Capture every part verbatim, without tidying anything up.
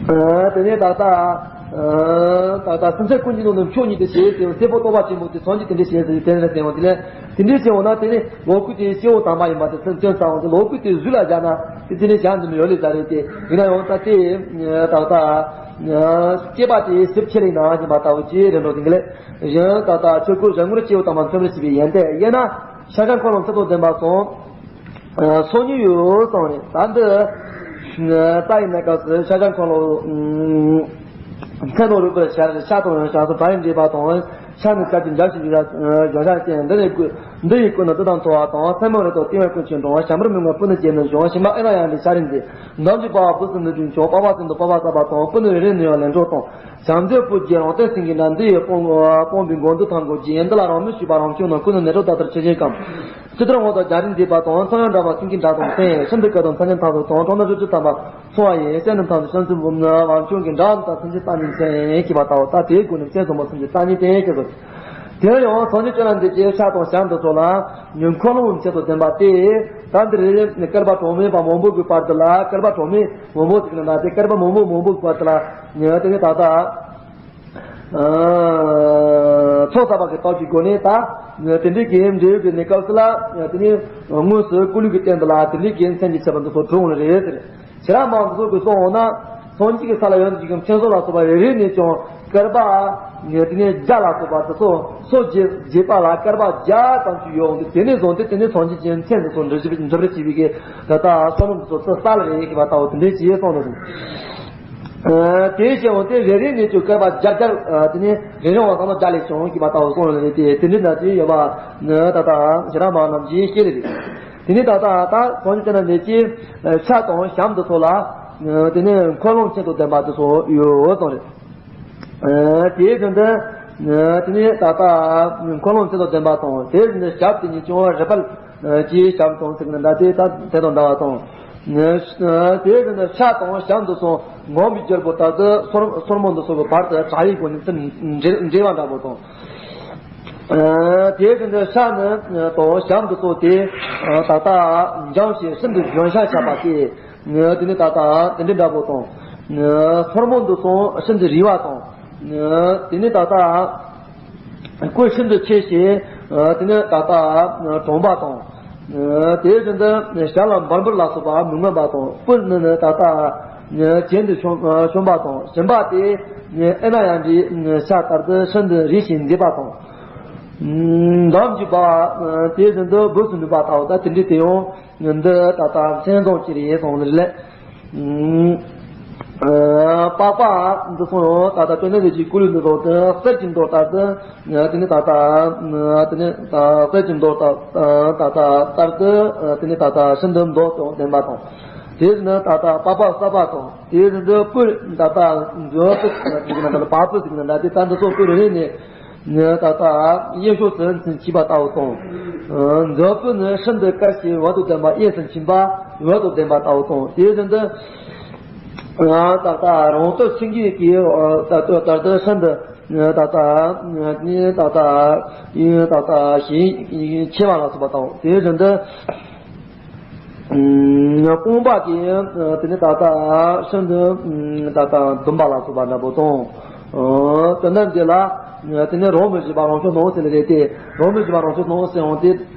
དེ་ནས་ད་ལྟ་ད་ལྟ་སེམས་ཅན་ཀུན་གྱི་ནང་ནས་མཆོག་ཉིད་དུ་བྱེད་ཟེར་བའི་སྲས་པོ་སྟོང་པ་ཆེན་པོ་དེ་སངས་རྒྱས་དེ་འདྲ་བྱེད་ཟེར་དེ་འདྲ་ཟེར་བ་དེ་ལས་དེ་འདྲ་བྱེད་འོང་ན་དེ་ནི་ལོངས་སྐུ་དེ་སྐྱེ་བོ་དམ་པ་ཡིན་པ་དེ་ཚུལ་སྟོན་ས་འོང་དེ་ལོངས་སྐུ་དེ་གཟུགས་ལ་སྦྱར་ན་དེ་དེ་ནི་བྱ་འདི་མི་ཡོད་ལེ་ཟ་རེད་དེ་ཡིན་ན་ཡང་ད་དེ་ད་ལྟ་སྐྱེས་པ་དེ་སྲིབ་ཆེ་ལེ་ན་ཡིན་པ་ལྟ་བུ་ཅི་རེད་འགྲོ་དེ་འདྲ་ལས་གཞན་ད་ལྟ་ཆོས་སྐུ་གཞན་ངོར་སྐྱེ་བོ་དམ་པ་མཚོན་པར་བྱེད་པའི་ཡོན་ཏན་དབྱེ་ན་ཤཱཀྱ་འཁོར་ལོ་མཚན་དང་ལྡན་པ་སོང་། སོ་གཉིས་ཡོད་གསུངས་ནས་ད་འདི་རྩ་ཡིན་ན་སྐབས་སུ་ཤཱཀྱ་འཁོར་ལོ་མཚན་དང་རིགས་པར་ཤར་ཤ་དང་ཡང་ཤ་སོགས་བྲག་ཡིན་འདྲེས་པ་དང་ཤ་ནི་སྐབས་ཀྱི་འཇའ་ཞིག་ཡོད་ལ་བཞག་ཤ་ཅན་འདི་ནི་ཀུ་འདི་ཡི་ཀུན་ནས་འདི་དང་མཐོ་བ་དང་སེན་མོ་རེ་དང་ལྟེ་བའི་ཀུན་གྱི་འགྲོ་བ་བྱམས་པར་མི་མངའ་སྤུན་ནི་རྒྱལ་ནི་འབྱུང་བ་ཤིང་མ་ཨེ་ན་ཡང་འདི་ཤ་རིན་འདི་འདམ་གྱི་པ་བ་བུ་སུ་ནི་འབྱུང་ཆོག་པ་བ་སུ་འདི་པ་བ་ས་པ་དང་སྤུན་ནི་རེ་རེ་ནི་ཡང་ལན་གྲོགས་དང་། བྱམས་མཛད་སྤུ་རྒྱལ་རང་བསྟན་སེང་གེ་འདྲ་འདི་ཡི་དཔུང་དཔུང་པའི་མགོན་དུ་ཐང་གོ་རྗེ་འདི་ལ་རང་མི་ཞུས་པ་རང་བྱུང་ན་ཀུན་ནས་ནད་གྲོགས་དག་ལྟར་ཆེ་ཆེན་གམ། ཅི་ལྟར་ངོ་དང་རྒྱ་རིགས་མཛེས་པ་དང་ཚངས་དབྱངས་འདྲ་བ་སེང་གེ་འདྲ་དང་བསྟན་ཤིན་ཏུ་དཀར་དང་མཚན་ཉིད་མཐའ་དག་དང་གྲོང་ན་རི་ཆུ་དམ་པ་འཚོ་བ་ཡིན་བཤད་ནི་མཐའ་དག་བཤད་ཚུལ་འབུམ་ནི་བང་ཆུང་གི་འདྲ་དང་མཚན་གྱི་རྟགས་ནི་མཚན་ཞེས་པ་ལྟ་བུ་ད་དེའི་སྒོ་ནས་མཚན་ཟབ་མོ་གསུམ་གྱི་རྟགས་ནི་བསྟན་ཞེས་སོ། དེ་ཡང་སངས་རྒྱས་བཅོམ་ལྡན་འདས་ཀྱི་ཕྱག་དང་ཞབས་འདི་ཚོ་ལ་ཉོན་འཁོར་ལོ་མཚན་དང་ལྡན་པ་སྟེ། ད་འདིར་བསྐལ་པ་གྲངས་མེད་པ་མང་པོ་གི་བར་དུ་ལ་བསྐལ་པ་གྲངས་མེད་མང་པོ་ཟེར་ན་ད་དེ་བསྐལ་པ་མང་པོ་མང་པོ་གི་བར་དུ་ལ་དེ་ནི་ད་ལྟ། ཚོགས་བསགས་པ་གི་སྟོབས་ཀྱི་སྒོ་ནས་ད་དེ་འདྲའི་གི་འབྲས་བུ་གི་གནས་སྐབས་སུ་ལ་དེ་ནི་དངོས་སུ་ཀུན་ལུགས་ཀྱི་སྟེང་དུ་ལ་དེ་འདྲའི་གི་མཚན་གྱི་ཁྱད་པར་འདི་ཚོ་གྲུབ་འོང་ནི་རེད་ཟེར། ཕྱི་ར་མང་དུ་སོགས་ཀྱི་སོང་འོང་ན་སངས་རྒྱས་ཀྱི་ས་ལ་ཡོད་ཀྱི་མཚན་སོགས་ལ་སོགས་པ་རེ་རེ་ནས་ཀྱང་བསྐལ་པ་དེ་ནི་བརྒྱ་ལ་སོགས་པ་དེ་ཚོ་སོ་བརྒྱད་བརྒྱད་པ་ལ་བསྐལ་པ་བརྒྱ་ཙམ་ཞིག་ཡོད་འོང་དུས་དེ་ནས་བཟུང་སྟེ་དེ་ནི་སངས་རྒྱས་ཀྱི་མཚན་འདི་ཚོ་འབྲི་འབྲི་རེ་བྱས་པའི་གི་ད་ལྟ་བསམ་བློ་འདི་ཚོ་རྩི་ས་ལ་རེ་ཡིན་གི་བ་ལྟ་བུ་དེ་འདྲའི་ཅི་ཡོད་སོང་ནི་རེད། དེའི་ཕྱིར་འོང་སྟེ་རེ་རེ་ནས་ཀྱང་བསྐལ་པ་བརྒྱ་བརྒྱར་དེ་ནས་རེ་རེ་བ་བསམ་བློ་བརྒྱ་ལས་བྱུང་གི་བ་ལྟ་བུ་སོང་ལ་རེད་དེ་དེ་འདྲའི་ན་ཅི་ཡོད་པ་ནི་ད་ལྟ་ཞེ་དྲག་མང་རྣམས་ཀྱིས་ཤེས་ལེ་རེད། དེ་ནས་ད་ལྟ་ད་སངས་རྒྱས་བཅོམ་ལྡན་འདས་ཀྱི་ཕྱག་དང་ཞབས་འདི་ཚོ་ལ་དེ་ནས་འཁོར་ལོ་མཚན་དང་ལྡན་པ་དེ་ཚོ་ཡོད་དང་རེད། དེའི་དོན་དུ་དེ་ནས་ད་ལྟ་འཁོར་ལོ་མཚན་དང་ལྡན་པ་དང་དེའི་དོན་དུ་ཞབས་དེ་ཉིད་ཀྱང་རི་དཔལ་གྱི་ཞབས་དང་ཟེར་གྱི་འདྲ་དེ་ད་དེ་དང་འདྲ་བ་དང་། དེའི་དོན་དུ་ཕྱག་དང་ཞབས་འདི་ཚོ་ངོམས་པའི་རྒྱལ་པོ་ལྟར་དུ་སོར་སོར་མོ་འདི་ཚོ་གི་བར་དུ་བྲག་ཡིག་སྒོ་ནས་ཚུར་འབྲེལ་འབྲེལ་བ་འདྲ་པོ་དང་། དེའི་དོན་དུ་ཕྱག་ནི་དང་ཞབས་འདི་ཚོ་དེ་ད་ལྟ་འཇམ་ཞིང་ཤིན་ཏུ་གཞོན་ཤ་ཆགས་པ་སྟེ། དེ་ནི་ད་ལྟ་དེ་འདྲའི་འདྲ་པོ་དང་། སོར་མོ་འདི་ཚོ་ཤིན་ཏུ་རིང་བ་དང་། དེ་ནི་ད་ལྟ་སྐུ་ཤིན་ཏུ་ཆེ་ཞིང་། དེ་ནི་ད་ལྟ་གྲོང་པ་དང་། དེའི་བཞིན་དུ་ཞལ་ལ་འབར་འབུར་ལ་སོགས་པ་མི་མངོན་པ་དང་། སྤུ་ནི་ནི་ད་ལྟ་གྱེན་དུ་ཤོང་ཤོང་པ་དང་། ཞིམ་པ་དེ་ཨེ་ན་ཡ་འདྲའི་ཤ་ལྟར་དུ་ཤིན་ཏུ་རིང་ཞིང་མཛེས་པ་དང་། འདམ་གྱི་པ་དེའི་བཞིན་དུ་སྦུབས་སུ་ནུས་པ་དང་། ད་དེ་འདྲའི་དེ་ཡང་། འདི་ད་ལྟ་མཚན་བཟང་ཅི་རེད་གསུངས་ནས་ལས། པགས་པ་འདི་ཚོ་ད་ལྟ་དཔེར་ན་ལས་ཀྱི་ཀུ་ལུ་འདི་ཚོ་དེ་གསེར་གྱི་མདོག་ལྟར་དུ་དེ་ནི་ད་ལྟ་དེ་ནི་ད་གསེར་གྱི་མདོག་ལྟར་ད་ལྟ་ལྟར་དུ་དེ་ནི་ད་ལྟ་ཤིན་ཏུ་མདོག་དང་ལྡན་པ་དང་། དེ་ནི་ད་ལྟ་པགས་པ་གསར་པ་དང་། དེ་ནི་འདི་སྤུ་ད་ལྟ་མཛོ་སྤུ་ཟེར་གྱི་ན་ད་ལྟ་བག་སྤུ་ཟེར་གྱི་ན་ད་དེ་ད་འདི་ཚོ་སྤུ་རེ་རེ་ནས། ད་ལྟ་གཡས་ཕྱོགས་སུ་མཚན་ཕྱིན་པ་ལྟ་བུ་དང་། མཛོ་སྤུ་ནི་ཤིན་ཏུ་དཀར་ཞིང་འོད་དང་ལྡན་པ། གཡས་སུ་ཕྱིན་པ་འོད་དང་ལྡན་པ་ལྟ་བུ་དང་། དེའི་བཞིན་དུ་ད་ལྟ་རང་སྟོབས་སེང་གེ་གི་ད་ལྟ་ལྟར་དུ་ཤིན་ཏུ་ད་ལྟ་ད་ལྟ་ད་ལྟ་ཞིང་ཆེ་བ་ལ་སོགས་པ་དང་། དེའི་བཞིན་དུ། སྤོང་བ་གིས་དེ་ནི་ད་ལྟ་ཤིན་ཏུ་ད་ལྟ་འདུམ་པ་ལ་སོགས་པ་འདྲ་པོ་དང་། དེ་ནི་འདི་ལ་དེ་ནི་རང་མི་བཞེད་པ་རང་ཆོས་སྣང་ཟེར་ལེ་རེད་དེ། རང་མི་བཞེད་པ་རང་ཆོས་སྣང་ཟེར་འོང་དེ།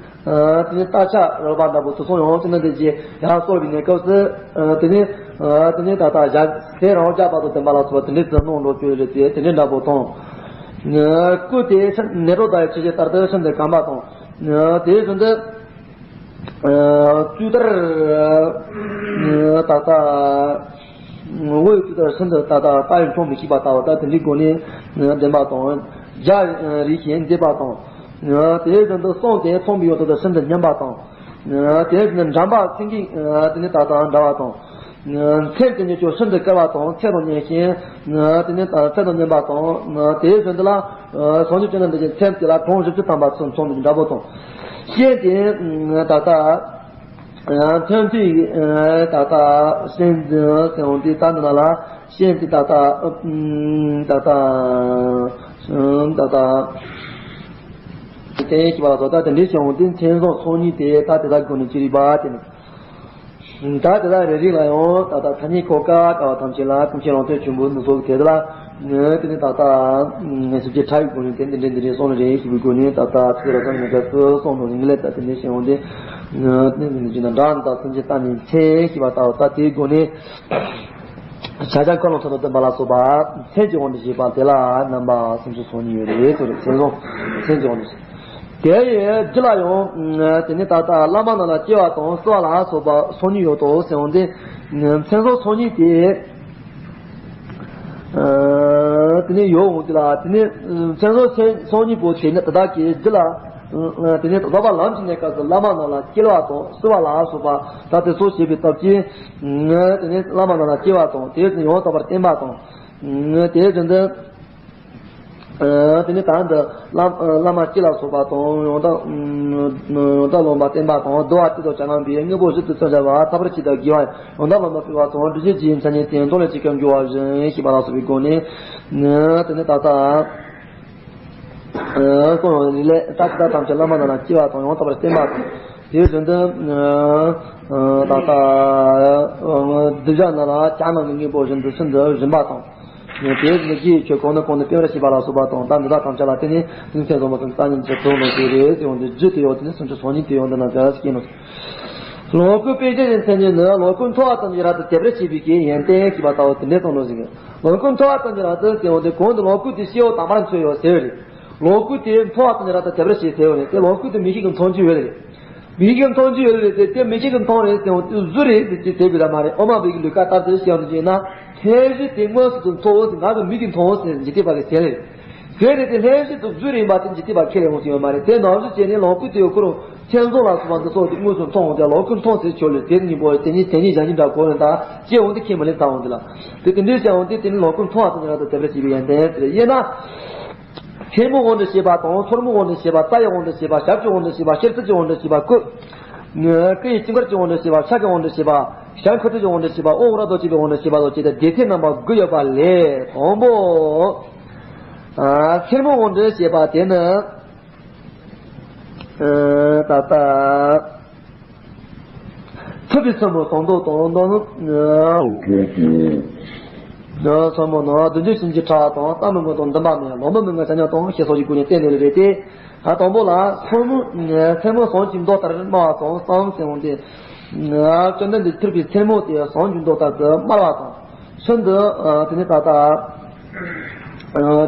དེ་ནི་རྟ་ཆ་རོལ་པ་འདྲ་པོ་དེ་སོང་ཡང་དེ་ནི་འདི་རྗེས་ཡར་སོར་བའི་གནས་སྐབས་སུ། དེ་ནི་དེ་ནི་ད་ལྟ་ཞག་དེ་རང་རྒྱག་པ་དང་ལྡན་པ་ལ་སོགས་པ་དེ་འདྲའི་ཚུལ་སྣང་འགྲོ་བཅོས་རེད་དེ་དེ་འདྲའི་འདྲ་པོ་དང་། སྐུ་དེ་ནད་གྲོགས་དང་ཆེ་ཆེ་ལྟར་དུ་ཤིན་ཏུ་གམ་པ་དང་། དེའི་བཞིན་དུ། བཅུ་ལྟར། ད་ལྟ། འོད་བཅུ་ལྟར་ཤིན་ཏུ་ད་ལྟ་ལྟ་ཡང་ཆོག་མི་ཤེས་པ་ལྟ་བུ་ད་དེ་འདྲའི་སྒོ་ནས་ལྡན་པ་དང་། རྒྱ་རིག་ཞིང་མཛེས་པ་དང་། དེའི་བཞིན་དུ་གསུང་དེ་མཐོང་བའི་ཡོད་དོ་ཤིན་ཏུ་སྙན་པ་དང་། དེའི་བཞིན་དུ་འགྲམ་པ་སེང་གེ་དེ་ནི་ད་ལྟ་འདྲ་བ་དང་། མཚན་དེ་ཉིད་ཀྱང་ཤིན་ཏུ་དཀར་བ་དང་ཚད་དང་མཉེན་ཞིང་། དེ་ནི་ཚད་དང་མཉེན་པ་དང་། དེའི་བཞིན་དུ་ལ། སངས་རྒྱས་བཅོམ་ལྡན་འདས་ཀྱི་མཚན་དེ་ལ་གྲངས་བཞི་བཅུ་ཐམ་པ་ཚུན་ཚོད་འདྲ་པོ་དང་། ཤེས་དེ་ད་ལྟ་མཚན་དེ་ད་ལྟ་ཤེས་འདི་ཟེར་འོང་དུས་ད་འདི་ན་ལ་ཤེས་དེ་ད་ལྟ་ད་ལྟ་ད་ལྟ་དེ་ཞེས་པ་ལ་སོགས་ད་དེ་འདྲའི་བྱུང་སྟེ་མཚན་བཟང་ཚོགས་གཉིས་དེ་ད་དེ་དག་སྒོ་ནས་ཅི་རིགས་པ་དེ་ནི། ད་དེ་དག་རེ་རེ་ལ་ཡང་ད་ལྟ་ཐ་སྙད་གོ་སྐབས་དཀའ་བ་ཐམས་ཅད་ལ་ཀུན་མཁྱེན་ལུང་བསྟན་ཆེན་པོ་འདི་ཚོ་གི་དེ་ལ་དེ་ནི་ད་ལྟ་ངས་སུ་ཅི་ཕྲ་བའི་སྒོ་ནས་དེ་འདི་འདྲའི་འདི་འདྲའི་གསུངས་ནི་རེད་ཞེས་པའི་སྒོ་ནས། ད་ལྟ་ཚིག་ར་ཙམ་ནས་ག་ཚོད་གསུངས་འགྲོ་ཡིན་གི་ལས། ད་དེ་འདྲའི་ཞེས་འོང་དེ་ནི་འདི་ན་འདྲ་ད་སེམས་ཅན་རྟག་ནི་མཚན་ཞེས་པ་ལྟ་བུ། ད་དེའི་སྒོ་ནས་ཕྱག་རྒྱ་འཁོར་ལོ་ཐོག་ཏུ་སྟོན་པ་ལ་སོགས་པ་མཚན་གྱི་དབང་དུ་བྱས་པ་དེ་ལ་རྣམ་པ་སུམ་ཅུ་སོ་གཉིས་ཡོད་རེད་ཟེར་རེད། མཚན་སོ་མཚན་གྱི་དབང་དུ་བྱས། དེ་ཡི་རྒྱུད་ལ་ཡང་དེ་ནི་ད་ལྟ་བླ་མ་རྣམས་ལ་སྐྱེ་བ་དང་བསུ་བ་ལ་སོགས་པ་སོ་གཉིས་ཡོད་དོ་ཟེར་འོང་དེ། མཚན་སོ་སོ་གཉིས་དེ། དེ་ནས་ཡོད་འོང་དེ་ལ་དེ་ནས་མཚན་སོ་སོ་གཉིས་པོ་དེ་ནི་དེ་དག་གི་རྒྱུད་ལ་དེ་ནས་རྫོགས་པ་ལམ་གྱི་གནས་སྐབས་སུ་བླ་མ་རྣམས་ལ་སྐྱེ་བ་དང་བསུ་བ་ལ་སོགས་པ་ད་དེ་ཚོ་བྱེད་པའི་སྟོབས་ཀྱིས་དེ་ནས་བླ་མ་རྣམས་ལ་སྐྱེ་བ་དང་དེ་ཡང་དག་པར་བསྟན་པ་དང་། དེ་བཞིན་དུ། དེ་ནས་ད་འདི་བླ་བླ་མ་སྤྱི་ལ་སོགས་པ་དང་ཡང་དག་ཡང་དག་ལོངས་པ་བསྟན་པ་དང་། བསྡུ་བ་སྤྱི་དང་བྱ་ངང་པའི་དངོས་པོ་བཞི་དུ་བརྩོན་བྱ་བ་ཐབས་པར་བྱེད་དང་དགེ་བ་ཡང་དག་ལོངས་པ་སྤེལ་བ་དང་། སྒྲུབ་བྱེད་ཀྱི་མཚན་ཉིད་དེ་མདོ་ལས་ཇི་སྐད་འགྱུར་བ་བཞིན་ཞེས་པ་ལ་སོགས་པའི་སྒོ་ནས་དེ་ནས་ད་ལྟ་གསུངས་ཡོང་ལས་ད་ཅི་ད་ཐམས་ཅད་བླ་མ་རྣམས་ལ་སྐྱེ་བ་དང་ཡང་དག་པར་བསྟན་པ་དང་། དེ་བཞིན་དུ་ད་ལྟ་གདུལ་བྱ་རྣམས་ལ་བྱ་ངང་གི་དངོས་པོ་བཞིན་དུ་ཤིན་ཏུ་སྦྱིན་པ་དང་། དེ་ནི་རྒྱུའི་ཆོས་གང་ནས་གང་དུ་སྤེལ་བར་བྱེད་པ་ལ་སོགས་པ་དང་། ད་འདི་དག་ཐམས་ཅད་ལ་བརྟེན་ནས་དེ་ནི་མཚན་བཟང་པོ་དང་རྩ་ཉིད་ཀྱི་གྲོགས་ལོ་ཞེས་རེད་ཟེར་ཡོང་དུས། རྒྱུ་དེ་ཡང་དེ་ནི་སུམ་ཅུ་སོ་གཉིས་དེ་ཡང་འདི་ན་འགལ་སྐྱེས་ནོ། ལོངས་སྐུ་སྤེལ་བྱེད་ཀྱི་མཚན་ཉིད་ནི་ལོངས་སྐུ་མཐོ་བ་ཙམ་གྱི་རབ་ཏུ་དད་པར་བྱེད་པའི་གི་ཡོན་ཏན་ཞེས་པ་ལྟ་བུ་དེ་འདྲའི་གསུངས་ནོ་ཞིག་ལོངས་སྐུ་མཐོ་བ་ཙམ་གྱི་རབ་ཏུ་ཟེར་ཡོང་དུས་གོང་དུ་ལོངས་སྐུ་དེ་ཤེས་ཡོན་དང་པར་མཚོན་ཡོད་ཟེར་བ་རེད། ལོངས་སྐུ་དེ་མཐོ་བ་ཙམ་གྱི་རབ་ཏུ་དད་པར་བྱེད་ཟེར་བ་རེད། དེ་ལོངས་སྐུ་དེ་མིག་ཤེས་ཀྱིས་མཐོང་རྒྱུ་ཡོད་རེད། མིག་གིས་མཐོང་རྒྱུ་ཡོད་རེད་དེ། དེ་མིག་ཤེས་ཀྱིས་མཐོང་རེད་ཟེར་བ་དེ་གཟུགས་རེད་ཟེར་གྱི་དེ་བས་ལ་མ་རེད། ཨོ་མ་བོད་ཀྱི་ལུགས་ཀ་ལྟར་དུ་བཤད་ཡོང་དུས་ན། ལྷན་སྐྱེས་དེ་དངོས་སུ་དུ་མཐོང་ཟེར། ང་ཚོ་མིག་གིས་མཐོང་ཟེར་འཇིག་རྟེན་པ་གི་ཟེར་རེད། ཟེར་རེད་དེ། ལྷན་སྐྱེས་དུ་གཟུགས་རེད་པ་དེ་འཇིག་རྟེན་པ་ཁས་ལེན་ཡོང་ཟེར་ཡོད་མ་རེད། དེ་ནང་བཞིན་བྱས་ནས་ལོངས་སྐུ་དེ་ཡོད་ཁོ་རང་མཚན་བཟང་ལ་སོགས་པ་འདི་སོགས་དེ་དངོས་སུ་མཐོང་ཡོང་དུས་ལོངས་སྐུ་མཐོ་ཟེར་ཆོག་ལེ། དེ་གཉིས་པོ་དེ་གཉིས་དེ་གཉིས་གཞན་གཉིས་འདྲ་གོ་ཡོང་ད་སྐྱེ་འོང་དུས་ཁས་མི་ལེན་ད་འོང་དུས་ལ། དེ་དེ་འདྲའི་བྱས་འོང་དུས་དེ་ནི་ལོངས་སྐུ་མཐོ་བ་དང་ཉེ་རབ་ཏུ་དད་པར་བྱེད་པའི་ཡོན་ཏན་ཟེར་ཡིན་ན། ཐལ་མོའི་དབང་དུ་བྱས་པ་དང་། ཚོར་མོའི་དབང་དུ་བྱས་པ། རྩ་ཡི་དབང་དུ་བྱས་པ། ཞབས་ཀྱི་དབང་དུ་བྱས་པ། ཤེར་ཕྱིན་གྱི་དབང་དུ་བྱས་པ། སྐུ། སྐུ་ཡི་དཀྱིལ་འཁོར་གྱི་དབང་དུ་བྱས་པ། ཕྱག་གི་དབང་དུ་བྱས་པ། བྱ་འཁོར་ཚོགས་ཀྱི་དབང་དུ་བྱས་པ། དབང་རབ་ཏུ་བྱས་པའི་དབང་དུ་བྱས་པ་སོགས་བྱས་ཏེ་སྡེ་ཚན་རྣམ་པ་དགུ་ཡོད་པ་ལས། དང་པོ། ཨ། ཐལ་མོའི་དབང་དུ་བྱས་པ་དེ་ནི། ཨ། ད་ལྟ། ཐུབ་པའི་ཚོམ་བུ་ཟངས་མདོག་དང་། མདོག་ནི། ཚོམ་བུ་ནི་བདུད་འཇོམས་གཤིན་རྗེའི་ཁྲག་དང་། རྩ་མི་མངོན་དང་འདུན་པ་མེད། ལོང་བུ་མི་མངོན་བྱ་ཉམས་དང་ཞེས་སོགས་ཀྱི་སྒོ་ནས་བསྟན་ནས་རེད་དེ། ད་དང་པོ་ལ་ཚོམ་བུ། ཚོམ་བུ་ཟངས་ཀྱི་མདོག་ལྟར་དམར་བ་དང་གསུམ་ཟེར་འོང་སྟེ། བཅོམ་ལྡན་འདས་ཐུབ་པའི་ཚོམ་བུ་དེ་ཟངས་ཀྱི་མདོག་ལྟར་དུ་དམར་བ་དང་། ཤིན་ཏུ། དེ་ནས་ད་ལྟ།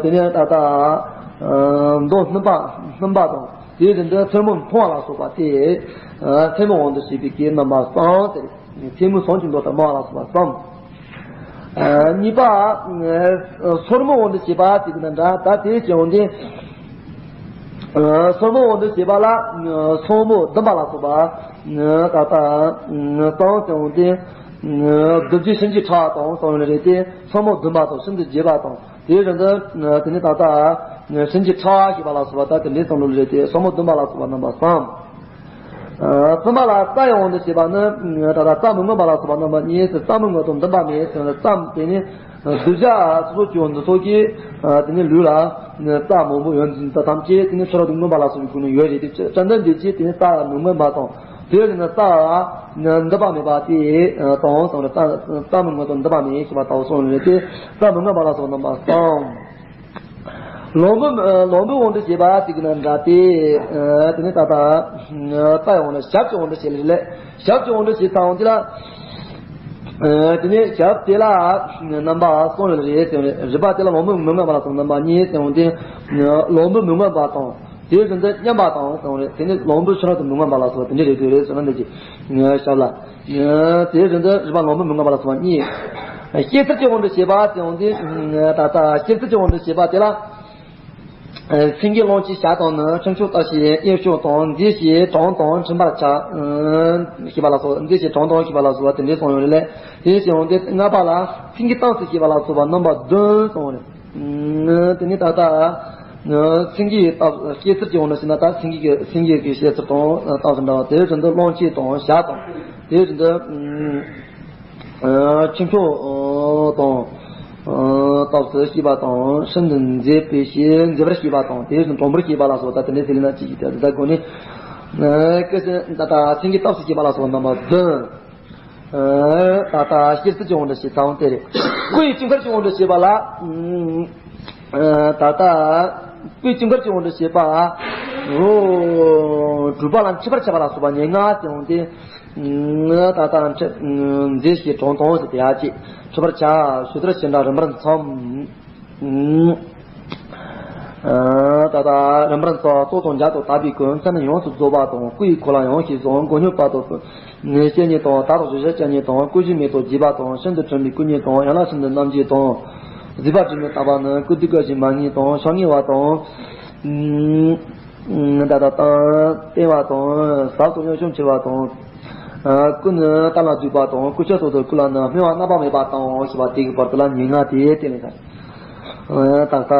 དེ་ནས་ད་ལྟ། མདོག་སྣུམ་པ་སྣུམ་པ་དང་། དེའི་རིང་དུ་ཚོམ་བུ་མཐོང་བ་ལ་སོགས་པ་སྟེ། ཚོམ་བུའི་དབང་དུ་བྱས་པའི་གི་རྣམ་པ་གསུམ་སྟེ། ཚོམ་བུ་ཟངས་ཀྱི་མདོག་ལྟར་དམར་བ་ལ་སོགས་པ་གསུམ། གཉིས་པ། སོར་མོའི་དབང་དུ་བྱས་པ་དེ་གི་ན་འདྲ། ད་དེའི་སྤྱི་དབང་དེ། སོར་མོའི་དབང་དུ་བྱས་པ་ལ། ཟངས་མདོག་ལྡུམ་པ་ལ་སོགས་པ། ད་ལྟ། གསུམ་སྤྱི་དབང་དེ། བདུད་རྗེ་གཤིན་རྗེའི་ཁྲག་དང་གསུམ་ཡོད་རེད་དེ། ཟངས་མདོག་ལྡུམ་པ་དང་ཤིན་ཏུ་རྒྱས་པ་དང་། དེའི་རིང་དུ། དེ་ནས་ད་ལྟ། གཤིན་རྗེའི་ཁྲག་ཞེས་པ་ལ་སོགས་པ་ད་དེ་འདྲའི་ཙམ་ལུགས་རེད་དེ། ཟངས་མདོག་ལྡུམ་པ་ལ་སོགས་པ་རྣམ་པ་གསུམ། གསུམ་པ་ལ་རྩ་ཡི་དབང་དུ་བྱས་པ་ནི། ད་ལྟ་རྩ་མི་མངོན་པ་ལ་སོགས་པ་རྣམ་པ་གཉིས་སུ། རྩ་མི་མངོན་དང་འདུན་པ་མེད་ཟེར་བ་ལ། རྩ་དེ་ནི་གདུལ་བྱ་སོ་སོ་སྐྱེ་བོ་འདི་ཚོ་གི། དེ་ནི་ལུས་ལ་རྩ་མང་པོ་ཡོད་འདི་ད་ཐམས་ཅད་དེ་ནི་ཚོར་བ་དང་མངོན་པ་ལ་སོགས་པའི་སྒོ་ནས་ཡོད་རེད་དེ། བཅོམ་ལྡན་འདས་ཀྱིས་དེ་ནི་རྩ་ལ་མི་མངོན་པ་དང་། དེ་ནི་རྩ་ལ་འདུན་པ་མེད་པ་དེ་དང་གསུངས་རེད། རྩ་རྩ་མི་མངོན་དང་འདུན་པ་མེད་ཞེས་པ་ལྟ་བུ་གསུངས་རེད་དེ། རྩ་མི་མངོན་པ་ལ་སོགས་པ་རྣམ་པ་གསུམ། ལོང་བུ། ལོང་བུའི་དབང་དུ་བྱས་པ་དེ་གི་ན་འདྲ་སྟེ། དེ་ནི་ད་ལྟ། རྩ་ཡི་དབང་དུ། ཞབས་ཀྱི་དབང་དུ་བྱས་ལེ་ལེ། ཞབས་ཀྱི་དབང་དུ་བྱས་ཚར་འོང་དེ་ལ། དེ་ནི་ཞབས་དེ་ལ་རྣམ་པ་གསུམ་ཡོད་རེད་ཟེར་བ་རེད། རིམ་པ་དེ་ལ་ལོང་བུ་མི་མངོན་པ་ལ་སོགས་རྣམ་པ་གཉིས་ཟེར་འོང་དེ། ལོང་བུ་མི་མངོན་པ་དང་། དེའི་རིང་དུ་མཉམ་པ་དང་ཟེར་བ་རེད། དེ་ནི་ལོང་བུ་ཕྱི་རོལ་དུ་མི་མངོན་པ་ལ་སོགས་པ་དེ་འདྲ་རེད་དེ་རེད་ཟེར་ན་འདི་ཀྱི་ཞབས་ལ། དེའི་རིང་དུ་རིམ་པ་ལོང་བུ་མི་མངོན་པ་ལ་སོགས་པ་གཉིས། སྐྱེ་ཚུལ་གྱི་དབང་དུ་བྱས་པ་ཟེར་འོང་དུས། ད་ལྟ་སྐྱེ་ཚུལ་གྱི་དབང་དུ་བྱས་པ་དེ་ལ། སེང་གེ་གླང་ཆེན་ཞལ་དང་ནི། ཁྱུང་ཆུང་སྟག་ཤི་གཡས་ཕྱོགས་དང་། མཛེས་ཤིང་དྲང་དང་མཐུན་པར་བྱ། ཞེས་པ་ལ་སོགས། མཛེས་ཤིང་དྲང་དང་ཞེས་པ་ལ་སོགས་པ་དེ་འདྲའི་གསུངས་ཡོད་རེད་ལས། དེ་བཞིན་འོང་དུས་ལྔ་པ་ལ་སེང་གེའི་སྟག་སོགས་ཞེས་པ་ལ་སོགས་པ་རྣམ་པ་བདུན་གསུངས་རེད། དེ་ནི་ད་ལྟ། སེང་གེའི་སྟག་སྐྱེ་ཚུལ་གྱི་དབང་དུ་བྱས་ན། ད་སེང་གེ་གི་སེང་གེ་གི་སྐྱེ་ཚུལ་དང་སྟག་དང་འདྲ་བ། དེ་བཞིན་དུ་གླང་ཆེན་དང་ཞལ་དང་། དེ་བཞིན་དུ། ཁྱུང་ཆུང་དང་སྟག་སོགས་ཞེས་པ་དང་། ཤིན་ཏུ་མཛེས་པའི་ཞེས་མཛེས་པར་སྐྱེས་པ་དང་། དེ་བཞིན་དུ་དྲང་པོར་སྐྱེས་པ་ལ་སོགས་ད་དེ་འདྲའི་ཚིག་ལ་ཅི་ཞིག་དེ་ད་དགོས་ནི། སྐད་ཅིག་ད་ལྟ་སེང་གེའི་སྟག་སོགས་ཞེས་པ་ལ་སོགས་རྣམ་པ་བདུན། ད་ལྟ་སྐྱེ་ཚུལ་གྱི་དབང་དུ་བྱས་ཙང་དེ་རེད། སྐུ་ཡི་དཀྱིལ་འཁོར་གྱི་དབང་དུ་བྱས་པ་ལ། ད་ལྟ་སྐུའི་དཀྱིལ་འཁོར་གྱི་དབང་དུ་བྱས་པ། འོ། གྲུབ་པ་ལ་འཁྲིད་པར་བྱ་བ་ལ་སོགས་པ་ཉེར་ལྔ་ཟེར་འོང་དེ། ད་ལྟ་འཁྲིད་མཛེས་ཤིང་དྲང་དང་ཟེར་དེ་ཡ་གཅིག་འཁྲིད་པར་བྱ། ཞུ་དར་ཞེས་འདྲ་རིམ་པར་མཚམས། ད་ལྟ་རིམ་པར་མཚམས་སྲོག་དང་རྒྱ་དང་དག་པའི་ཀུན། མཚན་ནི་ཡོངས་སུ་རྫོགས་པ་དང་། སྐུ་ཡི་འཁོར་ལ་ཡང་ཞེས་སོགས། མགོ་སྙོམས་པ་དང་། ནས་བཤད་ཉིད་དང་། དག་དང་བཞི་བཤད་ཉིད་དང་། སྐུ་བཞི་མེད་དང་རྒྱས་པ་དང་། ཤིན་ཏུ་གྲུང་པའི་སྐུ་ཉིད་དང་། ཡན་ལག་ཤིན་ཏུ་རྣམ་འབྱེད་དང་། བཟོད་པ་སྒྲིབ་མེད་དག་པ་ནི། སྐུ་སྡུག་གི་ཞིང་མ་ངེས་དང་། ཕྱག་ངེས་པ་དང་། ད་ལྟ་བརྟན་པ་དང་། ཟབ་ཏུ་གཡོ་བྱུང་ཆེ་བ་དང་། ཀུན་ནི་གཏན་ལ་འདུས་པ་དང་། ཀུན་ཤེས་སོ་སོའི་སྐུ་ལ་ནི་སྨོན་པ་རྣམ་པར་སྨིན་པ་དང་ཞེས་པ་དེ་གི་བར་དུ་ལ་ཉེར་ལྔ་དེ་བསྟན་ནས། ད་ལྟ་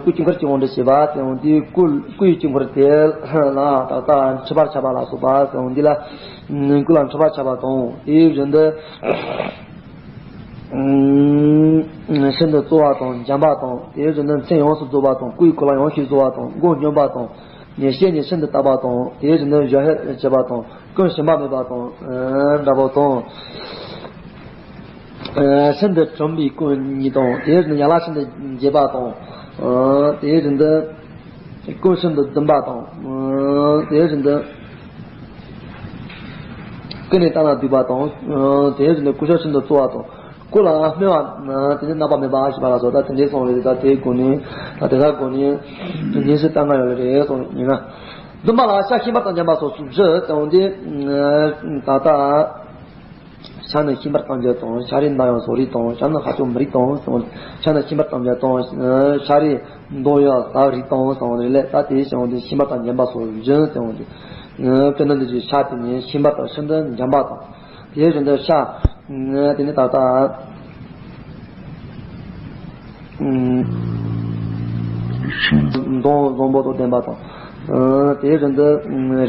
སྐུའི་དཀྱིལ་འཁོར་གྱི་དབང་དུ་བྱས་པ་ཟེར་འོང་དུས། སྐུ་སྐུ་ཡི་དཀྱིལ་འཁོར་དེ་ལ་ད་ལྟ་འཁྲིད་པར་བྱ་བ་ལ་སོགས་པ་ཟེར་འོང་དུས་ལ། སྐུ་ལ་འཁྲིད་པར་བྱ་བ་དང་། དེ་བཞིན་དུ་ཤིན་ཏུ་གཙོ་བ་དང་འཇམ་པ་དང་། དེ་བཞིན་དུ་མཚན་ཡོངས་སུ་རྫོགས་པ་དང་། སྐུ་ཡི་འཁོར་ལ་ཡང་ཞེས་བཟོ་བ་དང་། མགོ་སྙོམས་པ་དང་། ནས་བཤད་ཉིད་ཤིན་ཏུ་དག་པ་དང་། དེ་བཞིན་དུ་བཞི་བཤད་བྱེད་པ་དང་། ཀུན་ཞུམ་པ་མེད་པ་དང་འདྲ་པོ་དང་། ཤིན་ཏུ་གྲུང་པའི་སྐུ་ཉིད་དང་། དེ་བཞིན་དུ་ཡན་ལག་ཤིན་ཏུ་རྒྱས་པ་དང་། དེ་བཞིན་དུ་ཀུན་ཤིན་ཏུ་ཟླུམ་པ་དང་། དེ་བཞིན་དུ་ཀུན་ནས་གཏན་ལ་འདུས་པ་དང་། དེ་བཞིན་དུ་ཀུན་ཤེས་ཤིན་ཏུ་གཙོ་བ་དང་། སྐུ་ལ་སྨོན་པ་དེ་ནི་རྣམ་པར་སྨིན་པ་ཞེས་པ་ལ་སོགས་ད་དེ་འདྲའི་གསུངས་རེད། ད་དེའི་སྒོ་ནས་ད་དེ་དག་སྒོ་ནས་ཉེར་ལྔ་ལྟ་ང་ཡོད་རེད་གསུངས་ཡིན་ན། ཟླུམ་པ་ལ་ཤ་ཤིང་པར་དང་འཇམ་པ་སོགས་སུ་བཞི་ཙམ་དེ། ད་ལྟ་ཤ་ནི་ཤིང་པར་དང་འཇམ་དང་། ཤ་རུས་འདམ་ཡང་བཟོ་རིགས་དང་། ཤ་ནི་ཧ་ཅང་མི་རིགས་དང་གསུངས། ཤ་ནི་ཤིང་པར་དང་འཇམ་དང་། ཤ་རུས་འདམ་ཡང་ཟ་རིགས་དང་གསུངས་རེད་ལས། ད་དེ་ཤིང་དེ་ཤིང་པར་དང་འཇམ་པ་སོགས་བཞི་ཙམ་དེ། དེ་ནི་འདི་ཚོའི་ཤ་དེ་ནི་ཤིང་པར་དང་ཤིན་ཏུ་འཇམ་པ་དང་། དེ་བཞིན་དུ་ཤ། དེ་ནི་ད་ལྟ་མདོངས་བཟང་པོ་དང་ལྡན་པ་དང་། དེ་བཞིན་དུ་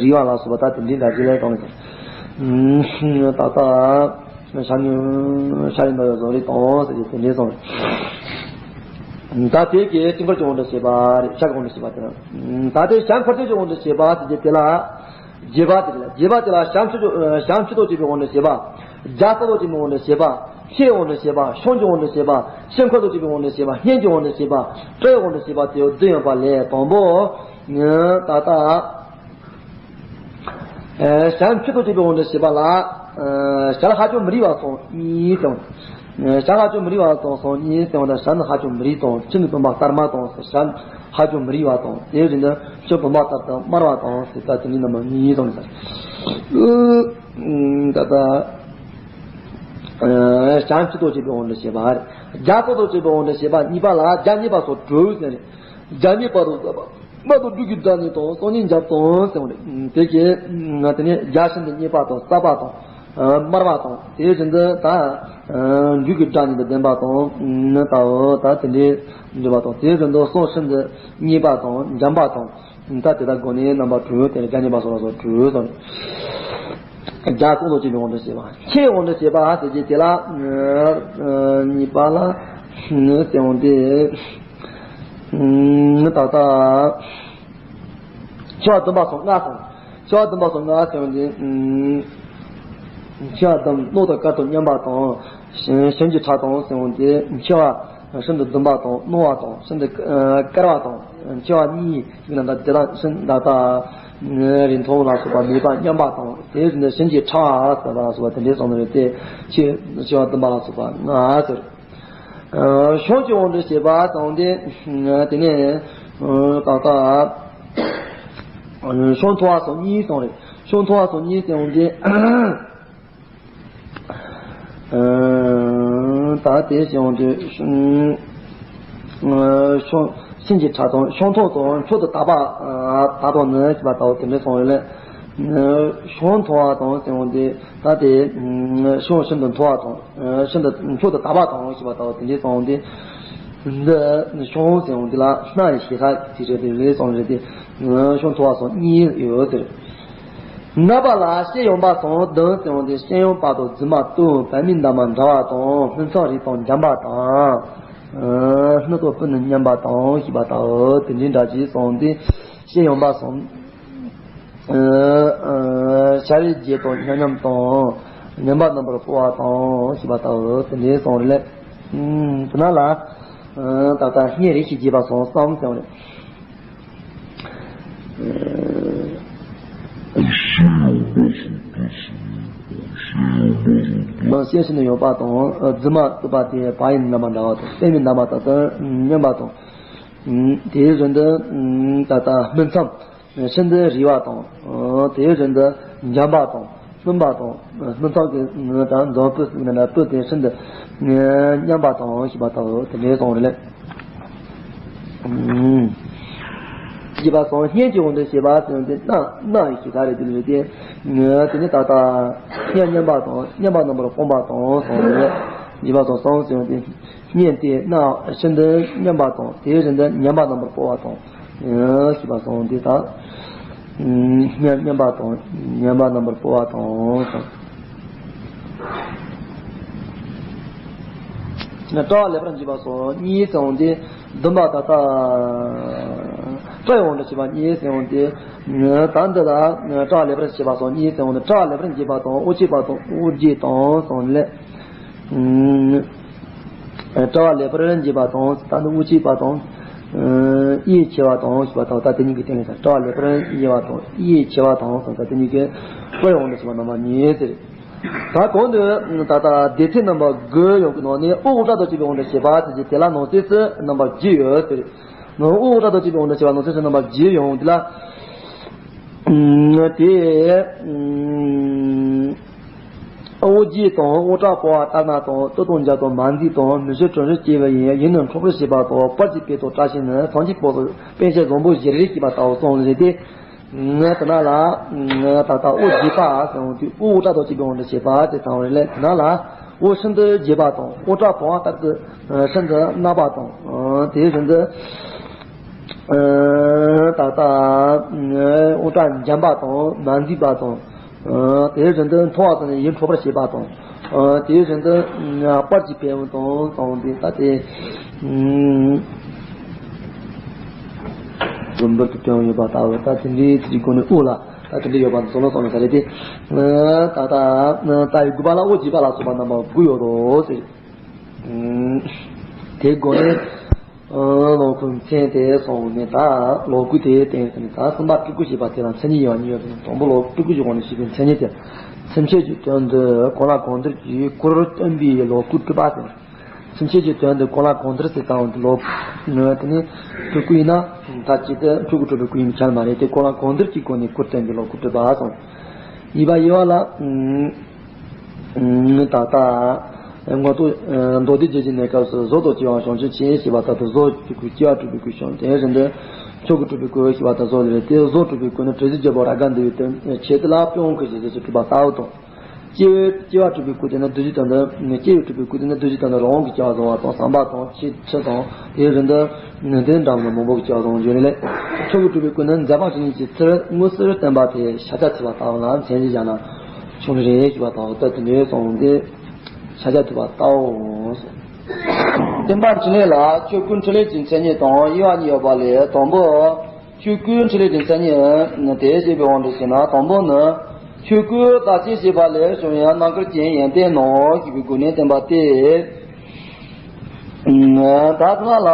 རིལ་བ་ལ་སོགས་པ་ད་དེ་འདྲའི་འདྲ་ཅིག་ལས་དང་། ད་ལྟ་ཤ་ཉུང་ཤ་ཡིན་པ་ཡང་བཟང་རིགས་དང་ཟེར་གྱི་དེ་འདྲའི་གསུངས། ད་དེ་གའི་དཀྱིལ་འཁོར་གྱི་དབང་དུ་བྱས་པ་རེད། ཤ་གི་དབང་དུ་བྱས་པ་དེ་རེད། ད་དེ་ཤ་འཁོར་ཚོགས་ཀྱི་དབང་དུ་བྱས་པ་ཟེར་གྱི་དེ་ལ། རྒྱས་པ་དེ་ལ། རྒྱས་པ་དེ་ལ་བྱམས་མཆོག་བྱམས་མཆོག་ཏུ་བྱས་པའི་དབང་དུ་བྱས་པ། རྒྱ་མཚོ་ཏུ་བྱས་པའི་དབང་དུ་བྱས་པ། ཆོས་དབང་དུ་བྱས་པ། ཤིང་གི་དབང་དུ་བྱས་པ། ཤིང་འཁོར་ཏུ་བྱས་པའི་དབང་དུ་བྱས་པ། སྙན་གྱི་དབང་དུ་བྱས་པ། སྤྲུལ་དབང་དུ་བྱས་པ་དེ་བདུན་ཡོད་པ་ལས་དང་པོ། ད་ལྟ། བྱམས་མཆོག་ཏུ་བྱས་པའི་དབང་དུ་བྱས་པ་ལ། བྱ་ལ་ཧ་ཅང་མི་རིགས་པ་སོགས་གཉིས་དང་། བྱ་ལ་ཧ་ཅང་མི་རིགས་པ་སོགས་སོགས་གཉིས་དང་། ད་བྱ་ནི་ཧ་ཅང་མི་རིགས་དང་། ཆུ་ནི་བུམ་པ་ལྟར་དམར་དང་། བྱ་ནི་ཧ་ཅང་མི་རིགས་པ་དང་། དེ་བཞིན་དུ་ཆུ་བུམ་པ་ལྟར་དུ་དམར་བ་དང་ཟེར། ད་དེ་ནི་རྣམ་པ་གཉིས་དང་ཟེར། ད་ལྟ་བྱམས་མཆོག་ཏུ་བྱས་པའི་དབང་དུ་བྱས་པ་རེད། རྒྱ་མཚོ་ཏུ་བྱས་པའི་དབང་དུ་བྱས་པ་གཉིས་པ་ལ་རྒྱ་མཉེས་པ་སོགས་དྲུག་ཟེར་རེད། རྒྱ་མཉེས་པ་དང་ཟབ་པ། མ་དང་སྦྲུལ་གྱི་སྒྲ་ཉིད་དང་། སང་ཉིན་འཇམ་དང་ཟེར་བ་རེད། དེ་གའི་དེ་ནས་རྒྱ་ཤིན་ཏུ་མཉེས་པ་དང་ཟབ་པ་དང་། དམར་བ་དང་། དེ་བཞིན་དུ་ད་སྦྲུལ་གྱི་སྒྲ་ཉིད་དང་ལྡན་པ་དང་། ད་འོ་ད་དེ་འདྲའི་འདྲ་བ་དང་། དེ་བཞིན་དུ་གསང་ཤིན་ཏུ་མཉེས་པ་དང་འཇམ་པ་དང་། ད་དེ་དག་སྒོ་ནས་རྣམ་པ་དྲུག་དེ་རྒྱ་མཉེས་པ་སོགས་ལ་སོགས་དྲུག་དང་། རྒྱ་གསང་ལོ་ཅན་གྱི་དབང་དུ་བྱས་པ། ཆོས་དབང་དུ་བྱས་པ་ཟེར་གྱི་དེ་ལ་གཉིས་པ་ལ་ཟེར་འོང་དེ། ད་ལྟ་མཆེ་བ་ཟླུམ་པ་སོགས་ལྔ་དང་། མཆེ་བ་ཟླུམ་པ་སོགས་ལྔ་ཟེར་འོང་དེ། མཆེ་བ་ཟླུམ་རྣག་དང་དཀར་དང་མཉམ་པ་དང་། ཞིམ་གྱི་ཁྲག་དང་ཟེར་འོང་དེ། མཆེ་བ་ཤིན་ཏུ་ཟླུམ་པ་དང་རྣོ་བ་དང་། ཤིན་ཏུ་དཀར་བ་དང་། མཆེ་བ་གཉིས་ཡིན་ན་ད་དེ་དག་ཤིན་ད་ལྟ་རིང་ཐུང་ལ་སོགས་པ་མེད་པ་མཉམ་པ་དང་། དེ་བཞིན་དུ་ཞིམ་གྱི་ཁྲག་ཟེར་བ་ལ་སོགས་པ་དེ་འདྲའི་གསུངས་ནས་དེ་མཆེ་མཆེ་བ་ཟླུམ་པ་ལ་སོགས་པ་ལྔ་ཟེར། ཤིང་གི་དབང་དུ་བྱས་པ་དང་དེ། དེ་ནས་ད་ལྟ་ཤིང་མཐོ་བ་སོགས་གཉིས་གསུངས་རེད། ཤིང་མཐོ་བ་སོགས་གཉིས་ཟེར་འོང་དེ། ད་དེ་ཟེར་འོང་དེ། ཤིང་ཤིང་གི་ཁྲག་དང་། ཤིང་མཐོ་དང་མཆོག་ཏུ་དག་པ་དག་དང་ནི་ཞེས་པ་ལྟ་བུ་དེ་འདྲ་གསུངས་ཡོད་ལས། ཤིང་མཐོ་བ་དང་ཟེར་འོང་དེ། ད་དེ་ཤིང་ཤིན་ཏུ་མཐོ་བ་དང་། ཤིན་ཏུ་མཆོག་ཏུ་དག་པ་དང་ཞེས་པ་ལྟ་བུ་དེ་འདྲའི་གསུངས་ཏེ། འདི་ཤིང་ཟེར་འོང་འདི་ལ་སྣ་ཡི་ཞེ་ས་དེ་རེད། དེ་རེད་གསུངས་རེད་དེ། ཤིང་མཐོ་བ་སོགས་གཉིས་ཡོད་དེ། ནག་པ་ལ་ཤེལ་ཡངས་པ་སོགས་བདུན་ཟེར་འོང་དེ། ཤེལ་ཡངས་པ་དང་རྫུན་མ་དང་བལ་མའི་འདབ་མ་འདྲ་བ་དང་། སྨིན་མཚམས་རིས་དང་འཇམ་པ་དང་། སྣུམ་དང་སྤུ་ནི་མཉམ་པ་དང་ཞེས་པ་ལྟ་བུ་དེ་འདྲའི་འདྲ་ཅིག་གསུངས་ཏེ། ཤེལ་ཡངས་པ་སོགས། ཤ་རུས་རྒྱས་དང་མཉམ་མཉམ་དང་ ཉམས་པ་རྣམ་པར་སྤོ་བ་དང་ཞེས་པ་ལྟ་བུ་དེ་འདྲའི་གསུངས་རེད་ལས། ཨུམ། དེ་ན་ལ། ཨ། ད་ལྟ་སྙན་རེ་ཞིག་རྒྱས་པ་སོང་བསམ་ཟེར་བ་རེད། ཨ། ཤེས་བཞིན་དུ་ཡོད་པ་དང་། ཨ། རྫུན་མ་བཏུབ་པ་དེ་བག་ཡིན་རྣམ་པ་འདྲ་བ་དང་། པདྨའི་འདབ་མ་ལྟ་བུར་སྙན་པ་དང་། ཨུམ། དེ་བཞིན་དུ། ཨུམ། ད་ལྟ་སྨིན་མཚམས། ཤིན་ཏུ་རིང་བ་དང་། དེ་བཞིན་དུ་འཇམ་པ་དང་། སྨིན་པ་དང་། སྨིན་མཚམས་ཀྱི་དང་འཛམ་བུ་ཟེར་ན་བུ་དེ་ཤིན་ཏུ་མཉམ་པ་དང་ཞེས་པ་ལྟ་བུ་དེ་འདྲའི་གསུངས་རེད་ལས། ཞེས་པ་སོང་། སྙན་གྱི་དབང་དུ་བྱས་པ་ཟེར་ཡང་དེ་སྣ་སྣ་ཡི་ཞེས་ས་རེད། དེ་ལས་དེ་དེ་ནི་ད་ལྟ་སྙན་མཉམ་པ་དང་མཉམ་པ་རྣམ་པར་སྤངས་པ་དང་གསུངས་རེད། ཞེས་པ་སོང་། སོང་ཟེར་ཡང་དེ། སྙན་དེ་སྣ་ཤིན་ཏུ་མཉམ་པ་དང་། དེ་བཞིན་དུ་ཉམས་པ་རྣམ་པར་སྤོ་བ་དང་། ཞེས་པ་སོང་། དེ་དག་སྙན་མཉམ་པ་དང་ཉམས་པ་རྣམ་པར་སྤོ་བ་དང་། ན་སྤྲ་བ་ལེགས་པར་འཇུས་པ་སོགས་གཉིས་ཟེར་ཡང་དེ། བདུན་པ་ད་ལྟ་སྤྲ་ཡི་དབང་དུ་བྱས་པ་གཉིས་ཟེར་ཡང་དེ། ད་འདི་ལ་སྤྲ་བ་ལེགས་པར་བྱས་པ་སོགས་གཉིས་ཟེར་ཡང་དེ། སྤྲ་བ་ལེགས་པར་འཇུས་པ་དང་། དབུགས་ཆད་པ་དང་། དབུགས་འགྱེད་དང་གསུངས་ལས། སྤྲ་བ་ལེགས་པར་འཇུས་པ་དང་། ད་ནི་དབུགས་ཆད་པ་དང་། ཡིད་ཆེས་པ་དང་ཞེས་པ་དང་། ད་དེ་གཉིས་ཀྱི་སྟེང་ལ་སྤྲ་བ་ལེགས་པར་འཇུས་པ་དང་ཡིད་ཆེས་པ་དང་གསུངས། ད་དེ་གཉིས་ཀྱི་སྤྲ་ཡི་དབང་དུ་བྱས་པ་རྣམ་པ་གཉིས་ཟེར། ད་གོང་དུ་ད་ལྟ་སྡེ་ཚན་རྣམ་པ་དགུ་ཡོད་པའི་ནང་ནས་དབུགས་སྒྲ་དང་བཅས་པའི་དབང་དུ་བྱས་པ་ཟེར་གྱི་དེ་ལ་ནང་གསེས་སུ་རྣམ་པ་བརྒྱད་ཡོད་ཟེར། དབུགས་སྒྲ་དང་བཅས་པའི་དབང་དུ་བྱས་པ་ནང་གསེས་སུ་རྣམ་པ་བརྒྱད་ཡོད་དེ་ལ། དེ། དབུགས་འགྱེད་དང་། དབུགས་སྐྲག་པོ་བ་ལྟར་སྣང་དང་། སྟོད་དང་རྒྱབ་དང་མ་མཛེས་དང་། མི་ཤེས་དྲན་རིག་སྐྱེ་བ་ཡིན། ཡིད་ནི་འཕྲོག་པར་བྱེད་པ་དང་། སྤར་གྱི་དཔེ་དང་བཀྲ་ཤིས་ནི། སངས་རྒྱས་པོ་སོགས་པཎ་ཆེན་བཟང་པོ་བཞིར་རེག་ཅེས་པ་ལྟ་བུ་གསུངས་ཟེར་ཏེ། ང་དེ་ན་ལ་ད་ལྟ་དབུགས་འགྱེད་པ་ཟེར་ཡང་དེ་དབུགས་སྒྲ་དང་བཅས་པའི་དབང་དུ་བྱས་པ་དེ་དང་རེ་ལས། དེ་ན་ལ་དབུགས་ཤིན་ཏུ་འགྱེད་པ་དང་། དབུགས་སྐྲག་པོ་བ་ལྟར་དུ་ཤིན་ཏུ་སྣང་བ་དང་། དེ་བཞིན་དུ། ཨ། ད་ལྟ་དབུགས་སྒྲ་འཇམ་པ་དང་མ་མཛེས་པ་དང་། ཨ། དེ་བཞིན་དུ་མཐོང་བ་ཙམ་ནས་ཡིད་འཕྲོག་པར་བྱེད་པ་དང་། ཨ། དེ་བཞིན་དུ་སྤར་གྱི་དཔེ་དང་དང་དེ་ལྟ་སྟེ། ཨུམ། རིམ་པར་དུ་སྟོན་ཡོད་པ་ལྟ་བུ། ད་དེ་འདྲའི་ཚིག་གི་སྒོ་ནས་དབུགས་ལ་ད་དེ་འདྲ་ཡོད་པ་ཚོ་ལ་སོང་ས་རེད་དེ། ད་ལྟ་ད་ཡི་དགུ་པ་ལ་དབུགས་འགྱེད་པ་ལ་སོགས་པ་རྣམ་པ་དགུ་ཡོད་དོ་ཟེར། ཨུམ། དེའི་སྒོ་ནས། ཨ། ལོངས་སྐུའི་མཚན་དེ་སོང་ནས་ད་ལོངས་སྐུ་དེའི་སྟེང་ཟེར་ནས། ད་གསུམ་པ་སྤྲུལ་སྐུ་ཞེས་པ་དེ་ལ་མཚན་ཉིད་ཡོད་གཉིས་ཡོད་དེ། དང་པོ་ལོངས་སྤྲུལ་སྐུ་ཞེས་གོང་ནས་ཞུས་པའི་མཚན་ཉིད་དེ། སེམས་ཅན་གྱི་དོན་དུ་གང་ལ་གང་འདུལ་གྱི་སྐུར་སྟོན་པའི་ལོངས་སྐུ་སྤྲུལ་པ་དང་། སེམས་ཅན་གྱི་དོན་དུ་གང་ལ་གང་འདུལ་ཟེར་དང་ལོངས་དེ་ནི་སྤྲུལ་སྐུ་ཡིན་ན། ད་ཅི་སྟེ་སྤྲུལ་སྐུ་སྤྲུལ་པའི་སྐུ་ཡིན་པའི་ཆ་ནས་མ་རེད་དེ། གང་ལ་གང་འདུལ་གྱི་སྒོ་ནས་སྐུར་སྟོན་པའི་ལོངས་སྐུ་སྤྲུལ་པ་སོང་། གཉིས་པ་དབྱེ་བ་ལ། ད་ལྟ་མངོན་རྟོགས་མདོ་སྡེ་རྒྱུད་ཀྱི་གནས་སྐབས་སུ་གཟུགས་དང་བཅས་པ་བྱང་ཆུབ་ཅེས་ཞེས་པ་ལྟར་དུ་གཟུགས་སྤྲུལ་སྐུ། སྐྱེ་བ་སྤྲུལ་པའི་སྐུ་བྱང་། དེ་བཞིན་དུ་ཆོས་སྐུ་སྤྲུལ་པའི་སྐུ་ཞེས་པ་ལྟར་གཟུགས་རེད་དེ། གཟུགས་སྤྲུལ་པའི་སྐུ་ནི་དྲི་ཟའི་རྒྱལ་པོ་རཱ་ག་འདུལ་བའི་དོན་ཆེད་དུ་ལ་དཔེ་དབང་བསྐུར་ཞིང་རྗེས་སུ་སྤྲུལ་པ་ལྟ་བུ་དང་། སྐྱེ་བའི་སྐྱེ་བ་སྤྲུལ་པའི་སྐུ་དེ་ནི་བདུད་བཞིའི་དོན་དུ། སྐྱེ་བའི་སྤྲུལ་པའི་སྐུ་དེ་ནི་བདུད་བཞིའི་དོན་དུ་རང་དབང་གི་སྐྱེ་བ་བཟུང་བ་དང་། བསམ་པ་དང་། ཆོས་ཆོས་དང་། དེ་བཞིན་དུ་དེ་འདྲ་མང་པོ་གི་སྐྱེ་བ་བཟུང་བ་ཡོད་རེད། ཆོས་ཀྱི་སྤྲུལ་པའི་སྐུ་ནི་མཛད་པ་ཇི་སྙེད་ཀྱི་ཚུལ་དངོས་སུ་བསྟན་པ་དེ་ཤཱཀྱ་ཐུབ་པ་ལྟ་བུ་ལ་མཚན་གཞི་བཞག་ན་ཆོག་ནི་རེད་ཞེས་པ་དང་། ད་དེ་འདྲའི་གསུངས་ཏེ། ཤཱཀྱ་ཐུབ་པ་ལྟ་བུ། བསྟན་པ་འཕྲིན་ལས་ལ་ཆོས་སྐུའི་འཕྲིན་ལས་ཀྱི་མཚན་ཉིད་དང་དབྱེ་བ་གཉིས་ཡོད་པ་ལས། དང་པོ། ཆོས་སྐུའི་འཕྲིན་ལས་ཀྱི་མཚན་ཉིད་དེ་ཞེས་པའི་དབང་དུ་བྱས་ན། དང་པོ་ནི། ཆོས་སྐུའི་བདག་བསྐྱེད་བྱས་པ་ལས་བྱུང་བའི་རྣམ་དཀར་གྱི་ཡོན་ཏན་ནོ་ཞེས་པའི་སྒོ་ནས་བསྟན་པ་སྟེ། ད་ཐ་ན་ལ།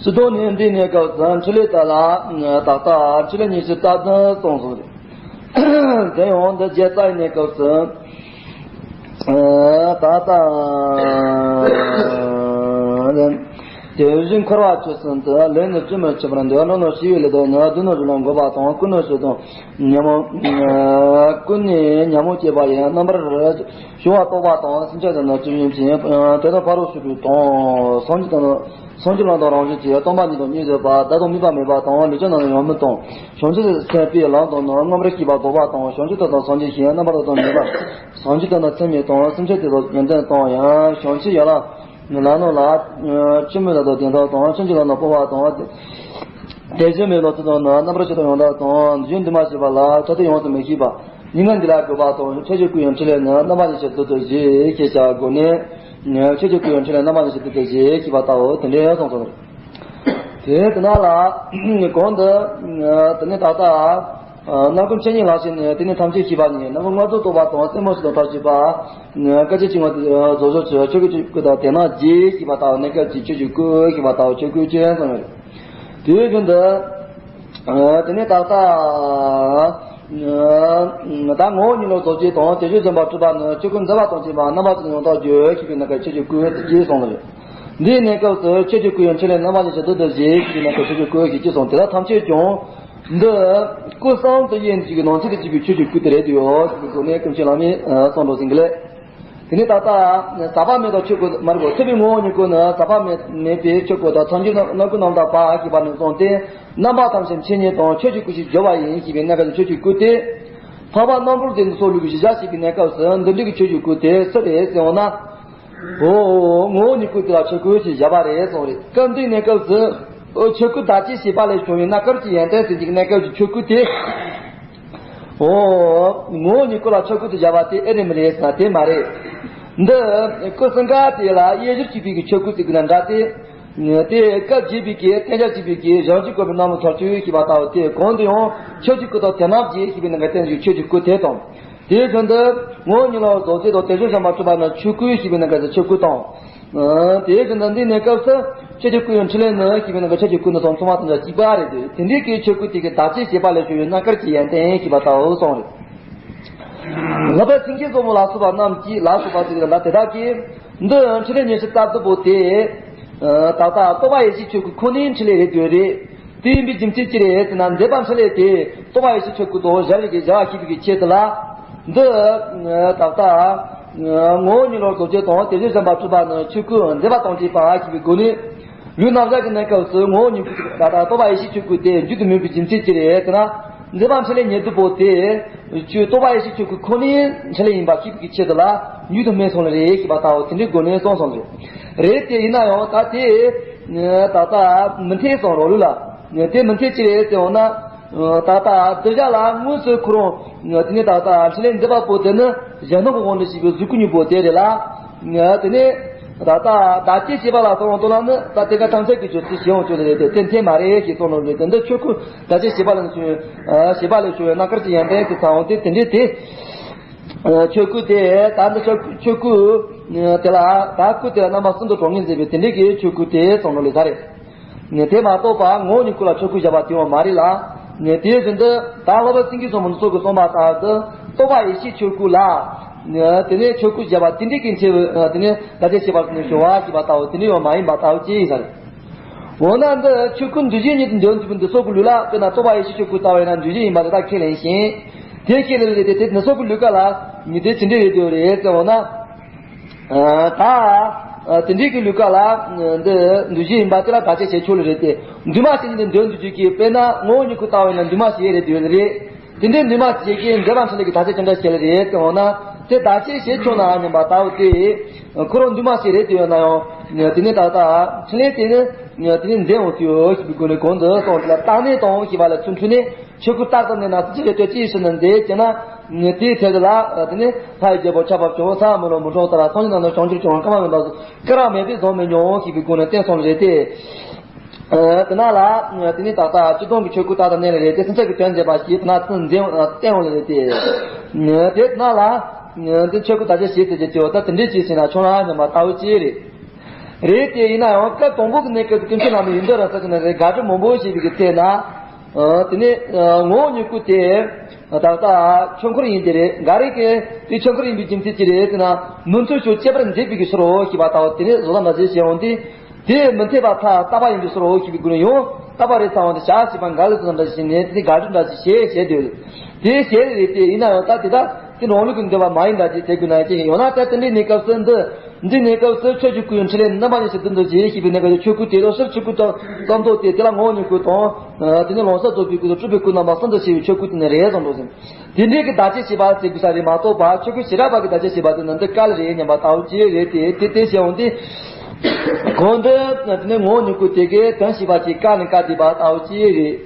སྤྱི་དོན་ནས་འདིའི་གནས་སྐབས་སུ་འཕྲིན་ལས་དག་ལ་ད་ལྟ་འཕྲིན་ལས་ཉི་ཤུ་རྩ་བདུན་གསུངས་སོ། དེ་ཡང་འདི་རྒྱལ་རྩ་ཡི་གནས་སྐབས་སུ། ད་ལྟ། དེ་བཞིན་འཁོར་བ་ཆོད་གསུམ་དུ། ལས་ནི་བཅུ་མི་ཆོད་པར་འདོད། འགྲོ་ནི་ཞི་བའི་ལས་དང་ནི། སྡུག་ནི་རུ་ལ་འགོད་པ་དང་། ཀུན་ནས་ཞི་དང་ཉོན་མོངས། ཀུན་ནས་ཉོན་མོངས་སྐྱེས་པ་ཡི་རྣམ་པར་ཞི་བ་རྟོགས་པ་དང་། སེམས་ཅན་དོན་དུ་སྤྱོད་ཡུལ་ཅན། དེ་དག་ཕ་རོལ་ཕྱིན་དྲུག་དང་། སངས་རྒྱས་དང་། སངས་རྒྱས་ལམ་དང་རང་བཞིན་གྱིས་སྟོང་པ་ཉིད་དུ་མྱོང་བྱེད་པ། བདག་དང་མིན་པ་མེད་པ་དང་། ལུས་ཅན་རྣམས་ཡང་མིན་དང་། བྱང་ཆུབ་སེམས་དཔའི་ལམ་དང་ནི། མངོན་པར་ཤེས་པ་རྫོགས་པ་དང་། བྱང་ཆུབ་ཏུ་དང་སངས་རྒྱས་ཞེས་རྣམ་པར་དག་དང་ཉེ་བར། སངས་རྒྱས་དོན་དུ་ཚད་མེད་དང་། སེམས་ཅན་དེ་དག་ཡོན་ཏན་དང་ཡང་། བྱང་ཆུབ་ཡན་ལག་ལམ་སྣ་ལ། ཆོས་མིན་ལ་དང་བདེན་མཐའ་དང་། ཆོས་ཀྱི་ལམ་སྣ་སྤོང་བ་དང་། དེ་བཞིན་མིན་ལ་ཚུལ་དང་ནི། རྣམ་པར་ཆོས་དང་ཡང་དག་དང་། རྒྱུན་དུ་མ་བྱས་པ་ལ་ཕྲ་དོན་ཡོངས་སུ་མི་ཤེས་པ། ཉེ་བར་འདི་ལ་དགོས་པ་དང་། ཆོས་ཀྱི་སྐུ་ཡི་འཕྲིན་ལས་ནི། རྣམ་པ་གཉིས་ཀྱི་དོན་དུ་བཞེད་ཅེས་བྱ་སྒོ་ནས། ཆོས་ཀྱི་སྐུ་ཡི་འཕྲིན་ལས་རྣམ་པ་གཉིས་ཀྱི་དོན་དུ་བཞེད་ཅེས་པ་ལྟ་བུ་དེ་འདྲའི་གསུངས་སོ། དེ་དེ་ན་ལ་གོང་དུ་དེ་ནི་ད་ལྟ། རྣམ་ཀུན་མཁྱེན་ཉིད་ལགས་ཞེས་ནི་དེ་ནི་ཐམས་ཅད་མཁྱེན་པ་ཉིད། རྣམ་ཀུན་མངོན་རྫོགས་རྟོགས་པ་དང་རྩེ་མོ་ཞིག་དང་ཐབས་ཤེས་པ། སྐད་ཅིག་གཅིག་ངོ་རྫོགས་བྱང་ཆོས་ཀྱི་ཆོས་ཀྱི་སྐུ་དང་དེ་ན་རྗེས་ཞེས་པ་དང་གནས་སྐབས་ཀྱི་ཆོས་ཀྱི་སྐུ་ཞེས་པ་དང་ཆོས་སྐུ་ཅན་གསུངས་ཡོད། དེའི་རྒྱུན་དུ། དེ་ནས་ད་ལྟ། ད་ངོ་བོ་ཉིད་ལ་རྫོགས་བྱེད་དང་དེ་བཞིན་གཞན་པ་སྒྲུབ་པ་ནི་ཆོས་སྐུ་མཛད་པ་དང་བཅས་པ་རྣམ་པ་ཅན་ཡང་དག་བརྗོད་ཞེས་པའི་ནང་གི་ཆོས་ཀྱི་སྐུ་ཞེས་གསུངས་ལ། འདིའི་གནས་སྐབས་སུ་ཆོས་ཀྱི་སྐུ་ཡང་ཕྲིན་ལས་རྣམ་པ་བཞི་ཞེས་བསྡུ་འདི་བཞེས་ཞེས་པའི་ནང་གི་ཆོས་ཀྱི་སྐུ་ཞེས་གསུངས། དེ་དག་ཐམས་ཅད་ཀྱང་འདི་སྐུ་གསུམ་དུ་དབྱེ་འདི་ཀྱི་ནང་ཚན་དུ་བྱས་པའི་ཆོས་ཀྱི་སྐུ་དེ་རེད་དོ་ཞེས་པའི་སྒོ་ནས་ཀུན་མཁྱེན་བླ་མས་གསུངས་འགྲོ་ཟིན་གྱི་ལས། དེ་ནས་ད་ལྟ་ཟག་པ་མེད་དང་ཆོས་སྐུ་མ་རེད་གོ། ཐུབ་པའི་ངོ་བོ་ཉིད་སྐུ་ནི་ཟག་པ་མེད་མེད་པའི་ཆོས་སྐུ་དང་ཐམས་ཅད་རྣམ་ཀུན་རྣམ་དག་པ་ཞེས་པ་ནས་བཟུང་སྟེ། རྣམ་པ་ཐམས་ཅད་མཁྱེན་ཉིད་དང་ཆོས་ཀྱི་སྐུ་ཞེས་བརྗོད་པ་ཡིན་ཞེས་པའི་གནས་སྐབས་ཀྱི་ཆོས་ཀྱི་སྐུ་སྟེ། འཕགས་པ་རྣམ་གྲོལ་དེ་འདི་སོགས་ལུགས་ཀྱི་བཞི་བཞག་ཞེས་པའི་གནས་སྐབས་སུ་འདི་འདྲའི་གི་ཆོས་ཀྱི་སྐུ་དེ་སུ་རེད་ཟེར་འོང་ན། འོ། ངོ་བོ་ཉིད་སྐུ་དེ་ལ་ཆོས་སྐུ་ཞེས་བཞག་པ་རེད་གསུངས་རེད། སྐབས་འདིའི་གནས་སྐབས་སུ། འོ། ཆོས་སྐུ་བདག་བསྐྱེད་བྱས་པ་ལས་བྱུང་བའི་རྣམ་དཀར་གྱི་ཡོན་ཏན་ཟེར་གྱི་གནས་སྐབས་ཀྱི་ཆོས་སྐུ་དེ། འོ། ངོ་བོ་ཉིད་སྐུ་ལ་ཆོས་སྐུ་དེ་བཞག་པ་དེ་ཨེ་རེད་མི་རེད་ཟེར་ན་དེ་མ་རེད། འདི་སྐུ་གསུམ་ཀ་དེ་ལ་དབྱེ་གཞིར་གྱུར་པའི་གི་ཆོས་སྐུ་ཟེར་གྱི་ན་འདྲ་སྟེ། དེ་སྐབས་བརྒྱད་པའི་གི་བསྟན་བྱ་བྱེད་པའི་གི་བྱང་ཆུབ་བཀོད་པའི་རྣམ་པར་ཐར་ཚུལ་ཞེས་པ་ལྟ་བུ་སྟེ། གོང་དུ་ཡང་ཆོས་ཀྱི་སྐུ་དང་དེ་རྣམས་ཀྱི་ཞེས་པའི་ནང་གི་བསྟན་བཅོས་ཆོས་ཀྱི་སྐུ་དེ་དང་། དེའི་རྒྱུན་དུ་ངོ་བོ་ཉིད་ལ་རྫོགས་བྱེད་དང་དེ་བཞིན་གཞན་པ་སྒྲུབ་པ་ནི་ཆོས་སྐུ་ཞེས་པའི་ནང་གི་ཆོས་སྐུ་དང་། དེའི་རྒྱུན་དུ་འདིའི་གནས་སྐབས་སུ་ཆོས་ཀྱི་སྐུ་ཡང་ཕྲིན་ལས་ནི་ཞེས་པའི་ནང་གི་ཆོས་ཀྱི་སྐུ་ནི་སོང་ཚང་མ་དང་གཅིག་པ་རེད་དེ། དེ་འདྲའི་གི་ཆོས་སྐུ་དེ་གི་བདག་བསྐྱེད་བྱས་པ་ལས་བྱུང་བའི་རྣམ་དཀར་གྱི་ཡོན་ཏན་ཞེས་པ་ལྟ་བུ་གསུངས་རེད། ལྷག་པར་མཚན་མཁྱེན་སོགས་མོ་ལ་སོགས་པ་རྣམས་ཀྱིས་ལ་སོགས་པ་ཟེར་གྱི་ལ་དེ་དག་གིས། འདི་ཕྲིན་ལས་ཉེར་ཞི་རྩ་བདུན་པོ་དེ། ད་ལྟ་རྟོགས་པ་ཡེ་ཤེས་ཆོས་སྐུ་ཁོ་ནའི་ཕྲིན་ལས་རེད་འདོད་རེད། དེ་ཡིན་པའི་རྒྱུ་མཚན་ཅི་རེད་ཟེར་ན། མཛད་པ་ཕྲིན་ལས་དེ་རྟོགས་པ་ཡེ་ཤེས་ཆོས་སྐུ་དང་སྦྱར་བའི་གི་བྱ་བ་ཤེས་པའི་གི་ཆེད་དུ་ལ། འདི་ད་ལྟ་ངོ་བོ་ཉིད་ལ་རྫོགས་བྱེད་དང་དེ་བཞིན་གཞན་པ་སྒྲུབ་པ་ནི་ཆོས་སྐུ་མཛད་པ་དང་བཅས་པ་ཞེས་པའི་སྒོ་ནས། ལུས་རྣམ་གཞག་གི་གནས་སྐབས་སུ་ངོ་བོ་ཉིད་སྐུ་ད་ལྟ་རྟོགས་པ་ཡེ་ཤེས་ཆོས་སྐུ་དེ་རྒྱུད་དུ་མོས་པའི་རྒྱུ་མཚན་ཅི་རེད་ཟེར་ན། མཛད་པ་ཕྲིན་ལས་ཉེར་བདུན་པོ་དེ། ཆོས་རྟོགས་པ་ཡེ་ཤེས་ཆོས་སྐུ་ཁོ་ནའི་ཕྲིན་ལས་ཡིན་པ་ཤེས་པའི་ཆེད་དུ་ལ་རྒྱུད་དུ་སྨོས་སོང་ལེ་རེད་ཞེས་པ་ལྟ་བུ་དེ་འདྲའི་སྒོ་ནས་གསུངས་སོང་ལེ། རེད་དེ་ཡིན་ན་ཡང་ད་དེ། ད་ལྟ་མི་འཐད་གསུངས་རོགས་ལུགས་ལ། དེ་མི་འཐད་ཅི་རེད་ཟེར་འོང་ན། ད་ལྟ་གདུལ་བྱ་ལ་དངོས་སུ་ཁོ་རང་། དེ་ནས་ད་ལྟ་ཕྲིན་ལས་མཛད་པ་པོ་དེ་ནི་གཞན་སྣང་གི་དབང་དུ་བྱས་པའི་གཟུགས་སྐུ་གཉིས་པོ་དེ་རེད་ལ། དེ་ནས་ད་ལྟ་བདག་བསྐྱེད་བྱས་པ་ལ་སོགས་དོན་ལ་ནི་ད་དེ་ག་ཐམས་ཅད་ཀྱི་བརྗོད་ཚུལ་ཞེས་འོང་ཆོག་ལེ་རེད་དེ། དེ་འཐད་མ་རེད་ཞེས་གསུངས་ནོ་རེད་དེ། འདི་ཆོས་སྐུ་བདག་བསྐྱེད་བྱས་པ་ལ་ནི་བྱས་པ་ལས་བྱུང་བའི་རྣམ་དཀར་གྱི་ཡོན་ཏན་ཞེས་ཚང་འོང་སྟེ་དེ་འདྲའི་དེ། ཆོས་སྐུ་དེ་ད་འདི་ཆོས་ཆོས་སྐུ་དེ་ལ་ད་སྐུ་དེ་ལ་རྣམ་པ་གསུམ་དུ་གྲངས་ངེས་མཛད་པའི་དེ་འདྲའི་གི་ཆོས་སྐུ་དེ་གསུངས་ནོ་ལེ་ད་རེད། དེ་མ་གཏོགས་པ་ངོ་བོ་ཉིད་སྐུ་ལ་ཆོས་སྐུ་བཞག་པ་དེ་ཡང་མ་རེད་ལ། དེ་བཞིན་དུ་ད་ལྷག་པར་སེང་གེ་གསུམ་པོ་འདི་ཚོ་གི་གསུངས་པ་ལྟར་དུ་རྟོགས་པ་ཡེ་ཤེས་ཆོས་སྐུ་ལ། དེ་ནས་ཆོས་སྐུ་བཞག་པ་དེ་འདྲའི་གི་འཆད་པའི་དེ་ནས་ད་ལྟའི་བཤད་པ་ནས་བྱུང་བ་ཞེས་པ་ལྟ་བུ་དེ་འདྲ་ཡང་མ་ཡིན་པ་ལྟ་བུ་ཅི་ཡིན་ས་རེད། འོ་ན་འདི་ཆོས་སྐུ་འདུས་བྱས་ཉིད་དུ་འདོད་འདོད་པའི་འདི་ཚོ་གི་ལུགས་ལ་དཔེར་ན་རྟོགས་པ་ཡེ་ཤེས་ཆོས་སྐུ་ལྟ་བས་ན་འདུས་བྱས་ཡིན་པ་དེ་དག་ཁས་ལེན་ཞིང་། དེ་ཁས་ལེན་ལས་དེ་དེ་འདི་ཚོ་གི་ལུགས་ཀ་ལ་ཉིད་དེ་ཅི་འདྲ་ཡོད་དེ་རེད་ཟེར་འོ་ན། ད་དེ་འདྲའི་གི་ལུགས་ཀ་ལ་འདི་འདུས་བྱས་ཡིན་པ་དེ་ལ་བརྟག་དཔྱད་བྱེད་ཆོག་ལེ་རེད་དེ། འདུས་མ་བྱས་ཉིད་དུ་འདོད་འདུས་བྱས་ཀྱི་དཔེར་ན་ངོ་བོ་ཉིད་སྐུ་ལྟ་བས་ན་འདུས་མ་བྱས་རེད་དེ་ཡོད་ལེ་རེད། དེ་འདྲའི་འདུས་མ་བྱས་ཀྱི་མཛད་པ་ཕྲིན་ལས་ཀྱི་བརྟག་དཔྱད་ཅི་འདྲ་བྱེད་ལེ་རེད་ཟེར་འོ་ན། དེ་བརྟག་དཔྱད་བྱེད་ཆོག་ནའང་སྙམ་པ་ལྟ་བུ་སྟེ། ཁོ་རང་འདུས་མ་བྱས་རེད་དེ་ཡོད་ན་ཡང་དེ་ནི་ད་ལྟ་ཕྲིན་ལས་དེ་ནི་དེ་ནི་འདས་འོང་དུ་ཡོད་ཞེས་པའི་སྒོ་ནས་གོང་དུ་སོང་དེ་ལ་རྟག་གནས་དང་ཞེས་པ་ལ་ཚུལ་འཁྲུལ་ནས་ཆོས་སྐུ་རྟག་ཏུ་གནས་ན་སྲིད་ཕྱིར་ཡོད་དེ་ཅིའི་ཕྱིར་ན་འདས་ཅེ་ན། དེའི་ཐད་དུ་ལ་དེ་ནི་ལྷ་ཡི་རྒྱལ་པོ་ཁྱབ་པར་སྤྱོད་ས་མི་ལོ་མི་འཕྲོག་ལྟར་སངས་རྒྱས་རྣམས་ལ་བྱང་ཆུབ་ཀྱི་བ་སྐར་མ་མེད་པ་སྐར་མ་མེད་པས་བཟང་མི་མྱོང་ཞེས་པའི་སྒོ་ནས་བསྟན་སོང་ལེ་རེད་དེ། དེ་ན་ལ་དེ་ནི་ད་ལྟ་སྤྱིར་བཏང་གི་ཆོས་སྐུ་རྟག་ཏུ་གནས་ལེ་རེད་དེ། སེམས་ཅན་གྱི་དོན་མཛད་པ་ཞེས་དེ་ན་ཚུལ་འཛིན་བསྟན་འོང་ལེ་རེད་དེ། དེ་ན་ལ་དེ་ཆོས་སྐུ་བདག་བསྐྱེད་བྱེད་ཟེར་གྱི་དེ་འོ་ད་དེ་འདྲས་བྱས་ཟིན་ན་ཆོག་ན་སྙམ་པ་ལྟ་བུ་ཅི་རེད། རེད་དེ་ཡིན་ན་ཡང་སྐབས་དང་པོ་གི་གནས་སྐབས་སུ་ཀུན་མཁྱེན་བླ་མའི་ཡོན་ཏན་རབ་གསལ་གྱི་ནང་རེད་དགག་སྒྲུབ་མང་པོ་བྱས་པའི་གི་ཐད་ན། དེ་ནས་ངོ་བོ་ཉིད་སྐུ་དེ་ད་ལྟ་ཆོས་འཁོར་ཡིན་དེ་རེད། འགའ་རེ་གིས་དེ་ཆོས་འཁོར་ཡིན་པའི་རྒྱུ་མཚན་ཅི་རེད་ཟེར་ན། མི་མཐུན་ཕྱོགས་གཅོད་པར་མཛད་པའི་གི་ཕྱིར་རོ་ཞེས་པ་ལྟ་བུ་དེ་ནས་བཟོ་ལྟ་འདྲ་ཞིག་བྱས་འོང་དུས། དེ་མི་འཐད་པ་ཐ་དད་པ་ཡིན་པའི་ཕྱིར་རོ་ཞེས་པའི་སྒོ་ནས་ཡང་དད་པ་རེད་ཚང་བ་དེ་བྱ་ཞེས་པ་འགའ་ལས་བཟོ་ལྟ་འདྲ་ཞིག་བྱས་ནས་དེ་དགག་སྒྲུབ་འདྲ་ཞིག་བྱས་བྱས་དེ། དེ་བྱས་རེད་དེ་ཡིན་ན་ཡང་ད་དེ་དག་དེ་རང་ལུགས་ཀྱི་འདོད་པ་མ་ཡིན་འདྲ་ཅིག་དེ་དགོས་ན་ཅི་ཡང་ན་ད་དེ་འདྲའི་གནས་སྐབས་སུ་འདི། འདི་གནས་སྐབས་སུ་ཆོས་ཀྱི་སྐུ་ཡང་ཕྲིན་ལས་རྣམ་པ་གཉིས་སུ་བདུན་དུ་བྱས་ཞེས་པའི་གནས་སྐབས་སུ་ཆོས་སྐུ་དེ་ལ་ཕྱིར་ཆོས་སྐུ་ཙམ་ཙམ་རྟོགས་ཏེ་དེ་ལ་ངོ་བོ་ཉིད་སྐུ་དང་། དེ་ནས་ལོང་ས་རྫོགས་པའི་སྐུ་དང་སྤྲུལ་པའི་སྐུ་རྣམ་པ་གསུམ་དུ་ཕྱེ་བའི་ཆོས་སྐུ་དེ་ནི་རེད་གསུངས་འདུག་ཟིན། དེ་འདྲའི་གི་བདག་བསྐྱེད་བྱེད་པ་ཟེར་དགོས་ས་རེད་མ་གཏོགས་པ་ཆོས་སྐུ་བྱེ་བྲག་པ་གི་བདག་བསྐྱེད་བྱེད་པ་དེ་ནི་འདི་ག་ལ་རེད་སྙམ་པ་ལྟ་བུ་ཅི་རེད་དེ་དེ་དེ་བྱས་འོང་དུས། གོང་དུ་དེ་ནས་ངོ་བོ་ཉིད་སྐུ་དེ་གི་དོན་བྱེད་པ་ཅིག་བཀག་ནས་བཀག་བསྡད་པ་ལྟ་བུ་ཅི་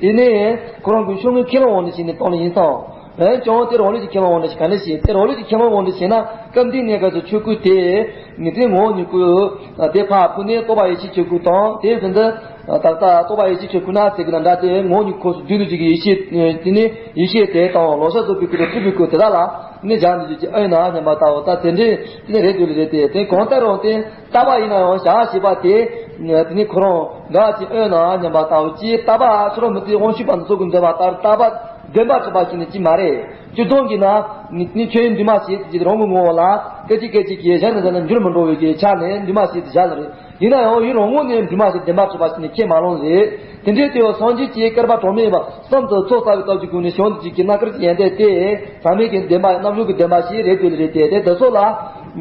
རེད། དེ་ནས་ཁོ་རང་གི་ཤོང་གི་ཁས་བླངས་འོང་དུ་བྱས་ནས་བཏང་ནས་ཡིན་ཙང་། འོན་ཀྱང་དེ་རང་ལུགས་ཀྱི་ཁས་བླངས་འོང་དུ་ག་འདྲ་བྱེད་དེ་རང་ལུགས་ཀྱི་ཁས་བླངས་འོང་དུ་བྱས་ན་སྐབས་འདིའི་གནས་སྐབས་སུ་ཆོས་སྐུ་དེ་ངེས་དོན་ངོ་བོ་ཉིད་སྐུ་དེ་ཕར་ཕུད་ནས་རྟོགས་པ་ཡེ་ཤེས་ཆོས་སྐུ་དང་དེ་བཞིན་དུ། ད་ལྟ་རྟོག་པ་ཡེ་ཤེས་ཆོས་སྐུ་ན་ཟེར་གི་ན་འདྲ་སྟེ། ངོ་བོ་ཉིད་ཁོ་སོ་བསྡུས་ནས་ཅིག་གི་ཡེ་ཤེས་དེ་ནི་ཡེ་ཤེས་དེ་དང་ལོག་ཤར་རྫོགས་པའི་སྐུ་དང་སྤྲུལ་པའི་སྐུ་དེ་དག་ལ་ནི་སྦྱར་ནས་ཅིག་གི་ཨེ་ན་སྙམ་པ་ལྟ་བུ། ད་དེ་འདྲའི་དེ་ནི་རེད་འདོད་ལེ་རེད་དེ། དེ་གང་ལྟར་རུང་དེ་ལྟ་བ་ཡིན་ན་ཡང་བྱ་བ་བྱེད་པ་དེ་དེ་ནི་ཁོ་རང་འགའ་ཅིག་ཨེ་ན་སྙམ་པ་ལྟ་བུ། ཅིག་ལྟ་བ་ཕྱི་རོལ་མུ་སྟེགས་དབང་ཕྱུག་པ་འདི་ཚོ་གི་འདོད་པ་ལྟར་ལྟ་བ་བདེན་པར་གྲུབ་པ་ཞིག་ནི་ཅིག་མ་རེད། སྤྱིར་བཏང་གི་ན་ནི་ཆོས་དབྱིངས་འདུས་མ་བྱས་ཏེ་རང་གི་ངོ་བོ་ལ་སྐད་ཅིག་སྐད་ཅིག་གིས་གཞན་དང་གཞན་དུ་འགྱུར་མི་འགྲོ་བའི་གི་ཆ་ནས་འདུས་མ་བྱས་ཏེ་བཞག་ལ་རེད། ཡིན་ན་ཡང་ཡུལ་རང་ངོས་ནས་འདུས་མ་བྱས་བདེན་པར་གྲུབ་པ་ཞིག་ནི་ཁས་མ་བླངས་རེད། དེ་འདྲའི་དུས་སངས་རྒྱས་ཀྱིས་བསྐལ་པ་གྲངས་མེད་པ་གསུམ་དུ་ཚོགས་བསགས་པའི་སྟོབས་ཀྱི་སྒོ་ནས་བྱུང་དུ་བཅུག་གི་རྣམ་དཀར་གྱི་ཡོན་ཏན་དེ་ཟག་མེད་ཀྱི་བདེན་པ་རྣམ་གཞག་གི་བདེན་པ་ཞིག་རེད་འདོད་ལེ་རེད་དེ། དེ་དེ་ཚོ་ལ་དེ་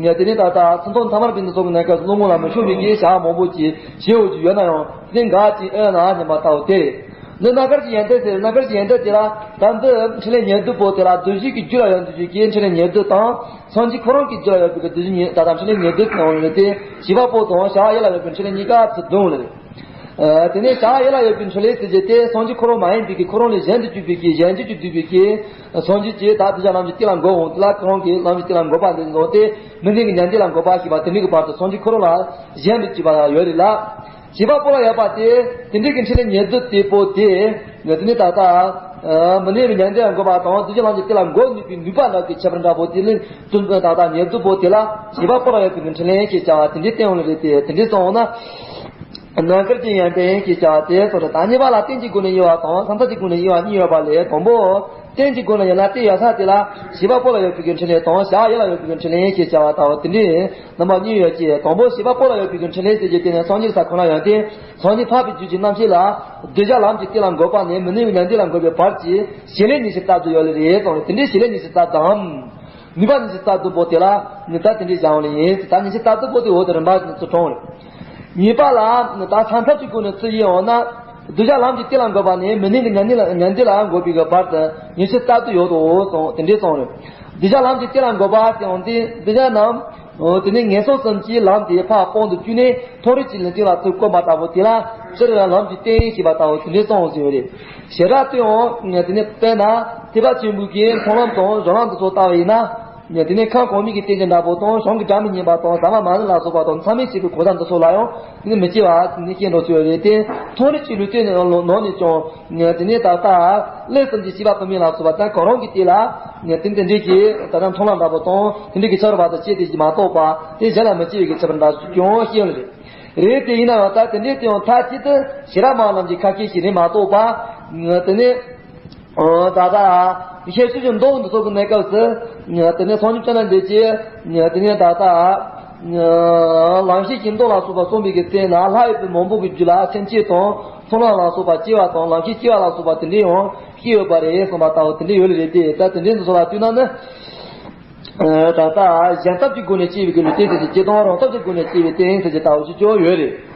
ནས་ད་ལྟ་ཚུལ་མཐུན་ཐ་མལ་པའི་འདི་ཚོ་གི་གནས་སྐབས་སུ་བློ་ངོ་ལ་མི་ཤོང་བའི་གི་བྱ་བ་མང་པོ་ཅིག་བྱེད་འོས་ཀྱི་ཡོད་ན་ཡང་དེ་འགའ་ཅིག་ཨེ་ན་སྙམ་པ་ལྟ་བུ་དེ་རེད། འདི་རྣམ་དཀར་གྱི་ཡོན་ཏན་ཟེར། རྣམ་དཀར་གྱི་ཡོན་ཏན་དེ་ལ་ད་འདི་འཕྲིན་ལས་ཉེར་བདུན་པོ་དེ་ལ་བསྡུ་བཞག་གི་རྒྱུད་ལ་ཡོད་འདུག་རྒྱུ་གི་འཕྲིན་ལས་ཉེར་བདུན་དང་། སངས་རྒྱས་ཁོ་རང་གི་རྒྱུད་ལ་ཡོད་པའི་གི་བསྡུ་བཞག་ཉེར། ད་ལྟ་འཕྲིན་ལས་ཉེར་བདུན་གསུངས་ཡོད་དེ། བྱེད་པ་པོ་དང་བྱ་བ་ཡུལ་ལ་ཡོད་པའི་འཕྲིན་ལས་གཉིས་ཀ་ཚུར་བསྡུ་ཡོང་ལེ་རེད། དེ་ནས་བྱ་བ་ཡུལ་ལ་ཡོད་པའི་འཕྲིན་ལས་ཟེར་རྒྱུ་དེ་སངས་རྒྱས་ཁོ་རང་མ་ཡིན་པའི་གི་ཁོ་རང་ལས་གཞན་དུ་གྱུར་པའི་གི་གཞན་གྱིས་ཀྱང་བསྡུས་པའི་གི་སངས་རྒྱས་ཀྱིས་ད་གདུལ་བྱ་ལམ་གྱི་གཏན་ལ་འགོད་འོང་དེ་ལ་ཁོ་རང་གིས་ལམ་གྱི་གཏན་ལ་འགོད་པ་འདི་བཟུང་སྟེ་མི་མནོས་པའི་ཉམས་ལྡན་ལ་འགོད་པ་ཞེས་པ་དེ་འདྲའི་གི་བར་དུ་སངས་རྒྱས་ཁོ་རང་ལ་གཞན་དུ་གྱུར་པ་ཡང་ཡོད་རེད་ལ། བྱེད་པ་པོ་ལ་ཡོད་པ་དེ་དེ་འདྲའི་གི་འཕྲིན་ལས་ཉེར་བདུན་དེ་པོ་དེ་དེ་ནི་ད་ལྟ་མི་གནས་པའི་ཉམས་ལྡན་ལ་འགོད་པ་དང་གདུལ་བྱ་ལམ་གྱི་གཏན་ལ་འགོད་ནུས་པའི་ནུས་པ་འདྲ་གི་ཁྱད་པར་འདྲ་པོ་དེ་ལས་དོན་ད་ལྟ་ཉེར་བདུན་པོ་དེ་ལ་བྱེད་པ་པོ་ལ་ཡོད་པའི་གི་འཕྲིན་ལས་ཞེས་བྱ་བ་དེ་འདྲའི་བསྟན་འོང་ལེ་རེད་དེ། དེ་འདྲའི་གསུངས་འོང་ན། རྣམ་དཀར་གྱི་ཡོན་ཏན་ཞེས་བྱ་བ་དེ་སོགས་རེད། ད་གཉིས་པ་ལ་རྟེན་གྱི་སྒོ་ནས་དབྱེ་བ་དང་ས་མཚམས་ཀྱི་སྒོ་ནས་དབྱེ་བ་གཉིས་ཡོད་པ་ལས། དང་པོ། རྟེན་གྱི་སྒོ་ནས་དབྱེ་ན་རྟེན་ཡོད་ས་དེ་ལ་བྱེད་པ་པོ་ལ་ཡོད་པའི་གི་འཕྲིན་ལས་དང་བྱ་བ་ཡུལ་ལ་ཡོད་པའི་གི་འཕྲིན་ལས་ཞེས་བྱ་བ་ལྟ་བུ་དེ་འདྲའི་རྣམ་པ་གཉིས་ཡོད་ཅེས། དང་པོ་བྱེད་པ་པོ་ལ་ཡོད་པའི་གི་འཕྲིན་ལས་ཟེར་རྒྱུ་དེ་ནི་སངས་རྒྱས་ས་ཁོ་ན་ཡོད་དེ། སངས་རྒྱས་འཕགས་པའི་རྒྱུད་ཀྱི་རྣམ་ཤེས་ལ་གདུལ་བྱ་ལམ་གྱི་གཏན་ལ་འགོད་པ་ནས་མི་གནས་པའི་ཉམས་ལྡན་ལ་འགོད་པའི་བར་གྱི་བྱེད་ལས་ཉི་ཤུ་རྩ་བདུན་ཡོད་ལེ་རེད་གསུངས་རེད། དེ་འདྲའི་བྱེད་ལས་ཉི་ཤུ་རྩ་བདུན། ནུས་པ་ཉི་ཤུ་རྩ་བདུན་པོ་དེ་ལ་ནི་ད་དེ་འདྲའི་བྱ་བ་ལ་ཡིན། ད་ཉི་ཤུ་རྩ་བདུན་པོ་དེ་འོག་ཏུ་རིམ་པ་ནས་ཚུར་མཐོང་རེད། གཉིས་པ་ལ་ད་ས་མཚམས་ཀྱི་སྒོ་ནས་ཚུར་དབྱེ་འོང་ན། གདུལ་བྱ་ལམ་གྱི་གཏན་ལ་འགོད་པ་ནས་མི་གནས་པའི་ཉམས་ལྡན་ལ་ཉམས་ལྡན་ལ་འགོད་པའི་གི་བར་དུ་ཉི་ཤུ་རྩ་བདུན་ཡོད་དོ་གསུངས། དེ་འདྲའི་གསུངས་རེད། གདུལ་བྱ་ལམ་གྱི་གཏན་ལ་འགོད་པ་ཟེར་ཡང་དེ་གདུལ་བྱ་རྣམས་དེ་ནི་ངན་སོང་གསུམ་གྱི་ལམ་དེ་ཕར་སྤང་དུ་བཅུག་ནས་མཐོ་རིས་ཀྱི་ལུས་རྟེན་ལ་ཚུར་བཀོད་པ་ལྟ་བུ་དེ་ལ་སྤྱིར་ལམ་གྱི་རྟེན་ཞེས་པ་ལྟ་བུ་དེ་འདྲའི་གསུངས་ཟིན་ཡོད་རེད། ཞེ་དྲག་ཏུ་ཡང་དེ་ནི་དཔེར་ན་ཐེག་པ་ཆེན་པོའི་གི་མཐོང་ལམ་དང་སྦྱོར་ལམ་དེ་ཚོ་ལྟ་བ་ཡིན་ན། དེ་ནས་ཁམས་གོང་མའི་གི་རྟེན་གྱི་འདྲ་པོ་དང་གཞུང་གི་སྒྲ་མི་སྙན་པ་དང་ཟ་མ་མ་ཟ་ལ་སོགས་པ་དང་མཚམས་མེད་བྱེད་པའི་གོ་ས་འདི་ཚོ་ལ་ཡང་དེ་ནི་མི་སྐྱེ་བ་དེ་ནི་སྐྱེ་འགྲོ་ཚུལ་རེད་དེ། མཐོ་རིས་ཀྱི་ལུས་རྟེན་ནང་ནས་ཀྱང་དེ་ནས་ད་ལྟ་ཀླད་གསུམ་གྱི་སྐྱེས་པ་ཕོ་མོ་ལ་སོགས་པ་དང་གང་རུང་གི་དེ་ལ་དེ་འདི་འདྲའི་གི་ད་ལྟ་མཐོང་ལམ་འདྲ་པོ་དང་དེ་འདྲའི་གི་ཆ་རོ་བ་དང་བཅས་ཏེ་མ་གཏོགས་པ་དེ་གཞན་ལ་མི་སྐྱེ་བའི་གི་ཁྱད་པར་འདྲ་ཀྱང་ཤེས་ཡོད་རེད། རེད་དེ་ཡིན་ན་ཡང་ད་དེ་འདྲའི་དེ་ཡང་མཐའ་གཅིག་ཏུ་ཤེས་རབ་མ་རྣམས་ཀྱི་ཁ་སྐད་ཞིག་རེད་མ་གཏོགས་པ་དེ་ནས། ཨོ། ད་ལྟ་ཤེར་ཕྱིན་གྱི་མདོ་འདི་ཚོ་གི་གནས་སྐབས་སུ་དེ་ནས་སངས་རྒྱས་བཅོམ་ལྡན་འདས་ཀྱིས་དེ་ནས་ད་ལྟ་ལམ་ཤེས་ཀྱི་མདོ་ལ་སོགས་པ་གསུངས་པའི་གི་རྟེན་ལ་ལྷ་ཡོད་པའི་མང་པོ་གི་རྒྱུད་ལ་སེམས་བསྐྱེད་དང་མཐོང་ལམ་ལ་སོགས་པ་སྐྱེ་བ་དང་ལམ་ཤེས་སྐྱེ་བ་ལ་སོགས་པ་དེ་འདྲའི་ཡང་སྐྱེ་ཡོད་པ་རེད་གསུངས་པ་ལྟ་བུ་དེ་འདྲའི་ཡོད་ལེ་རེད་དེ། ད་དེ་འདྲའི་འདི་ཚོ་ལ་ལྟོས་ན་ནི། ད་ལྟ་གཞན་སྟོབས་ཀྱི་སྒོ་ནས་སྐྱེ་བའི་གི་ལུས་རྟེན་ཟེར་གྱི་སྐྱེ་དང་རང་སྟོབས་ཀྱི་སྒོ་ནས་སྐྱེ་བའི་རྟེན་ཟེར་གྱི་ལྟ་བུ་ཞིག་ཀྱང་ཡོད་རེད།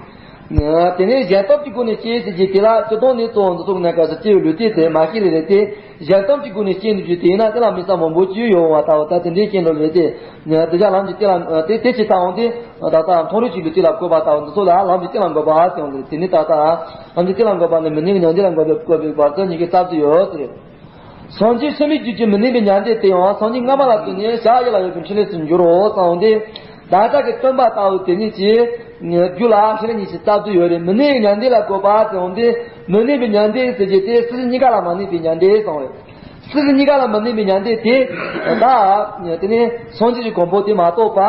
དེ་ནས་གཞན་སྟོབས་ཀྱི་སྒོ་ནས་སྐྱེ་ཟེར་གྱི་དེ་ལ་སྤྱིར་བཏང་ནས་གཙོ་བོ་འདི་ཚོ་གི་གནས་སྐབས་སུ་སྐྱེ་བའི་ལུས་རྟེན་དེ་མ་སྐྱེ་རེ་རེད་དེ། གཞན་སྟོབས་ཀྱི་སྒོ་ནས་སྐྱེ་ནུས་རྒྱུ་དེ་ཡིན་ན་དེ་ལ་དམིགས་བསལ་མང་པོ་ཅིག་ཡོད་པ་ལྟ་བུ་ད་དེ་འདྲའི་རྐྱེན་ལོ་རེད་དེ། དེ་ལ་ལམ་གྱི་གཏན་ལ་དེ་དེ་ཅི་ལྟ་འོང་དེ་ད་ལྟ་མཐོ་རིས་ཀྱི་ལུས་རྟེན་ལ་བཀོད་པ་ལྟ་བུ་འདི་ཚོ་ལ་ལམ་གྱི་གཏན་ལ་འགོད་པ་ཟེར་འོང་དེ་དེ་ནི་ད་ལྟ་ལམ་གྱི་གཏན་ལ་འགོད་པ་ནི་མི་གནས་ཀྱི་ཉམས་ལྡན་ལ་འགོད་པའི་བཀོད་པའི་བར་དུ་ཉི་ཤུ་རྩ་བདུན་ཡོད་ཟེར། སངས་རྒྱས་ཚད་མའི་རྒྱུད་ཀྱི་མི་གནས་པའི་ཉམས་ལྡན་དེ་ཡང་སངས་རྒྱས་སྔ་མ་ལ་ལྟོས་ནས་བྱ་བ་ཡུལ་ལ་ཡོད་པའི་འཕྲིན་ལས་སུ་འགྱུར་རོ་གསུངས་ཏེ། ད་ལྟ་གི་སྟོན་པ་ལྟ་བུ་དེ་ཉིད་ཀྱི་རྒྱུད་ལ་འཕྲིན་ལས་ཉི་ཤུ་རྩ་བདུན་ཡོད་རེད། མི་གནས་པའི་ཉམས་ལྡན་ལ་བཀོད་པ་གསུངས་ཏེ། མི་གནས་པའི་ཉམས་ལྡན་ཟེར་གྱི་དེ་སྲིད་གཉིས་ཀ་ལ་མ་གནས་པའི་ཉམས་ལྡན་གསུངས་རེད། སྲིད་གཉིས་ཀ་ལ་མི་གནས་པའི་ཉམས་ལྡན་དེ་ད་དེ་ནས་སངས་རྒྱས་ཀྱི་གོ་འཕང་དེ་མ་གཏོགས་པ་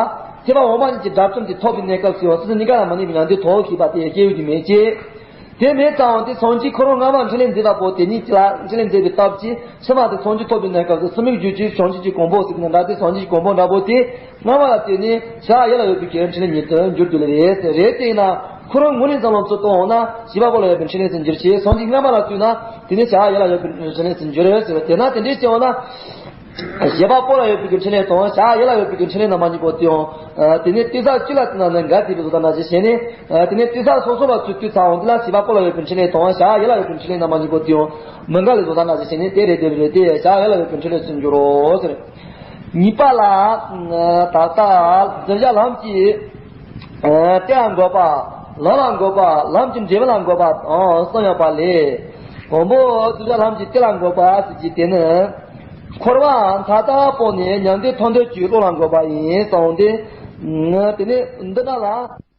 ཐེག་པ་འོག་མ་གཉིས་ཀྱི་དགྲ་བཅོམ་དེ་ཐོབ་པའི་གནས་སྐབས་སུ་ཡང་སྲིད་གཉིས་ཀ་ལ་མི་གནས་པའི་ཉམས་ལྡན་ཐོབ་ཤེས་པ་དེ་སྐྱེ་ཡོང་གི་མེད་ཅེས། དེ་མེད་ཙང་དེ་སངས་རྒྱས་ཁོ་རང་སྔ་མ་འཕྲིན་ལས་མཛད་པ་པོ་དེ་ཉིད་ཀྱི་ལ་འཕྲིན་ལས་མཛད་པའི་སྟོབས་ཀྱིས་ཕྱི་མ་དེ་སངས་རྒྱས་ཐོབ་པའི་གནས་སྐབས་སུ་སྲིན་མོའི་རྒྱུད་ཀྱི་བྱང་ཆུབ་ཀྱི་གོ་འཕང་ཟེར་གྱི་ན་འདྲ་དེ་སངས་རྒྱས་ཀྱི་གོ་འཕང་འདྲ་པོ་དེ་སྔ་མ་ལ་བརྟེན་ནས་བྱ་བ་ཡུལ་ལ་ཡོད་པའི་གི་འཕྲིན་ལས་ཉིད་དུ་འགྱུར་དགོས་ལེ་རེད། རེད་དེ་ཡིན་ན་ཁོ་རང་ངོས་ནས་ཙམ་ལ་ཚུར་གཏོང་འོང་ན་བྱེད་པ་པོ་ལ་ཡོད་པའི་འཕྲིན་ལས་སུ་འགྱུར་ཞེས་སངས་རྒྱས་སྔ་མ་ལ་ལྟོས་ན་དེ་ནི་བྱ་བ་ཡུལ་ལ་ཡོད་པའི་འཕྲིན་ལས་སུ་འགྱུར་ཟེར་བ་དེ་ན་དེ་འདྲའི་བྱས་འོང་ན། བྱེད་པ་པོ་ལ་ཡོད་པའི་གི་འཕྲིན་ལས་དང་བྱ་བ་ཡུལ་ལ་ཡོད་པའི་གི་འཕྲིན་ལས་རྣམ་པ་གཉིས་པོ་དེ་ཡང་། དེ་ནས་དུས་ས་གཅིག་ལ་བརྩིས་ན་ནི་འགལ་ཟླ་བའི་བཟོ་ལྟ་འདྲ་ཞིག་བྱས་ནས། དེ་ནས་དུས་ས་སོ་སོ་ལ་ཚུར་བརྩིས་ཚར་འོང་དུས་ལ་བྱེད་པ་པོ་ལ་ཡོད་པའི་འཕྲིན་ལས་དང་བྱ་བ་ཡུལ་ལ་ཡོད་པའི་འཕྲིན་ལས་རྣམ་པ་གཉིས་པོ་དེ་ཡང་མི་འགལ་བའི་བཟོ་ལྟ་འདྲ་ཞིག་བྱས་ནས་དེ་རེད་དེ་རེད་དེ་བྱ་བ་ཡུལ་ལ་ཡོད་པའི་འཕྲིན་ལས་སུ་འགྱུར་རོ་ཟེར། གཉིས་པ་ལ། ད་ལྟ་གདུལ་བྱ་ལམ་གྱི་གཏན་ལ་འགོད་པ། ལམ་ལ་འགོད་པ། ལམ་གྱི་འབྲས་བུ་ལ་འགོད་པ་དང་གསུམ་ཡོད་པ་ལས། དང་པོ་གདུལ་བྱ་ལམ་གྱི་གཏན་ལ་འགོད་པ་ཟེར་གྱི་དེ་ནི། འཁོར་བ་མཐའ་དག་སྤངས་ནས་ཉམས་ལྡན་ཐོབ་འདོད་ཀྱི་བློ་ལ་འགོད་པ་ཡིན་གསུངས་ཏེ། དེ་ནས་འདི་འདྲ་ལ།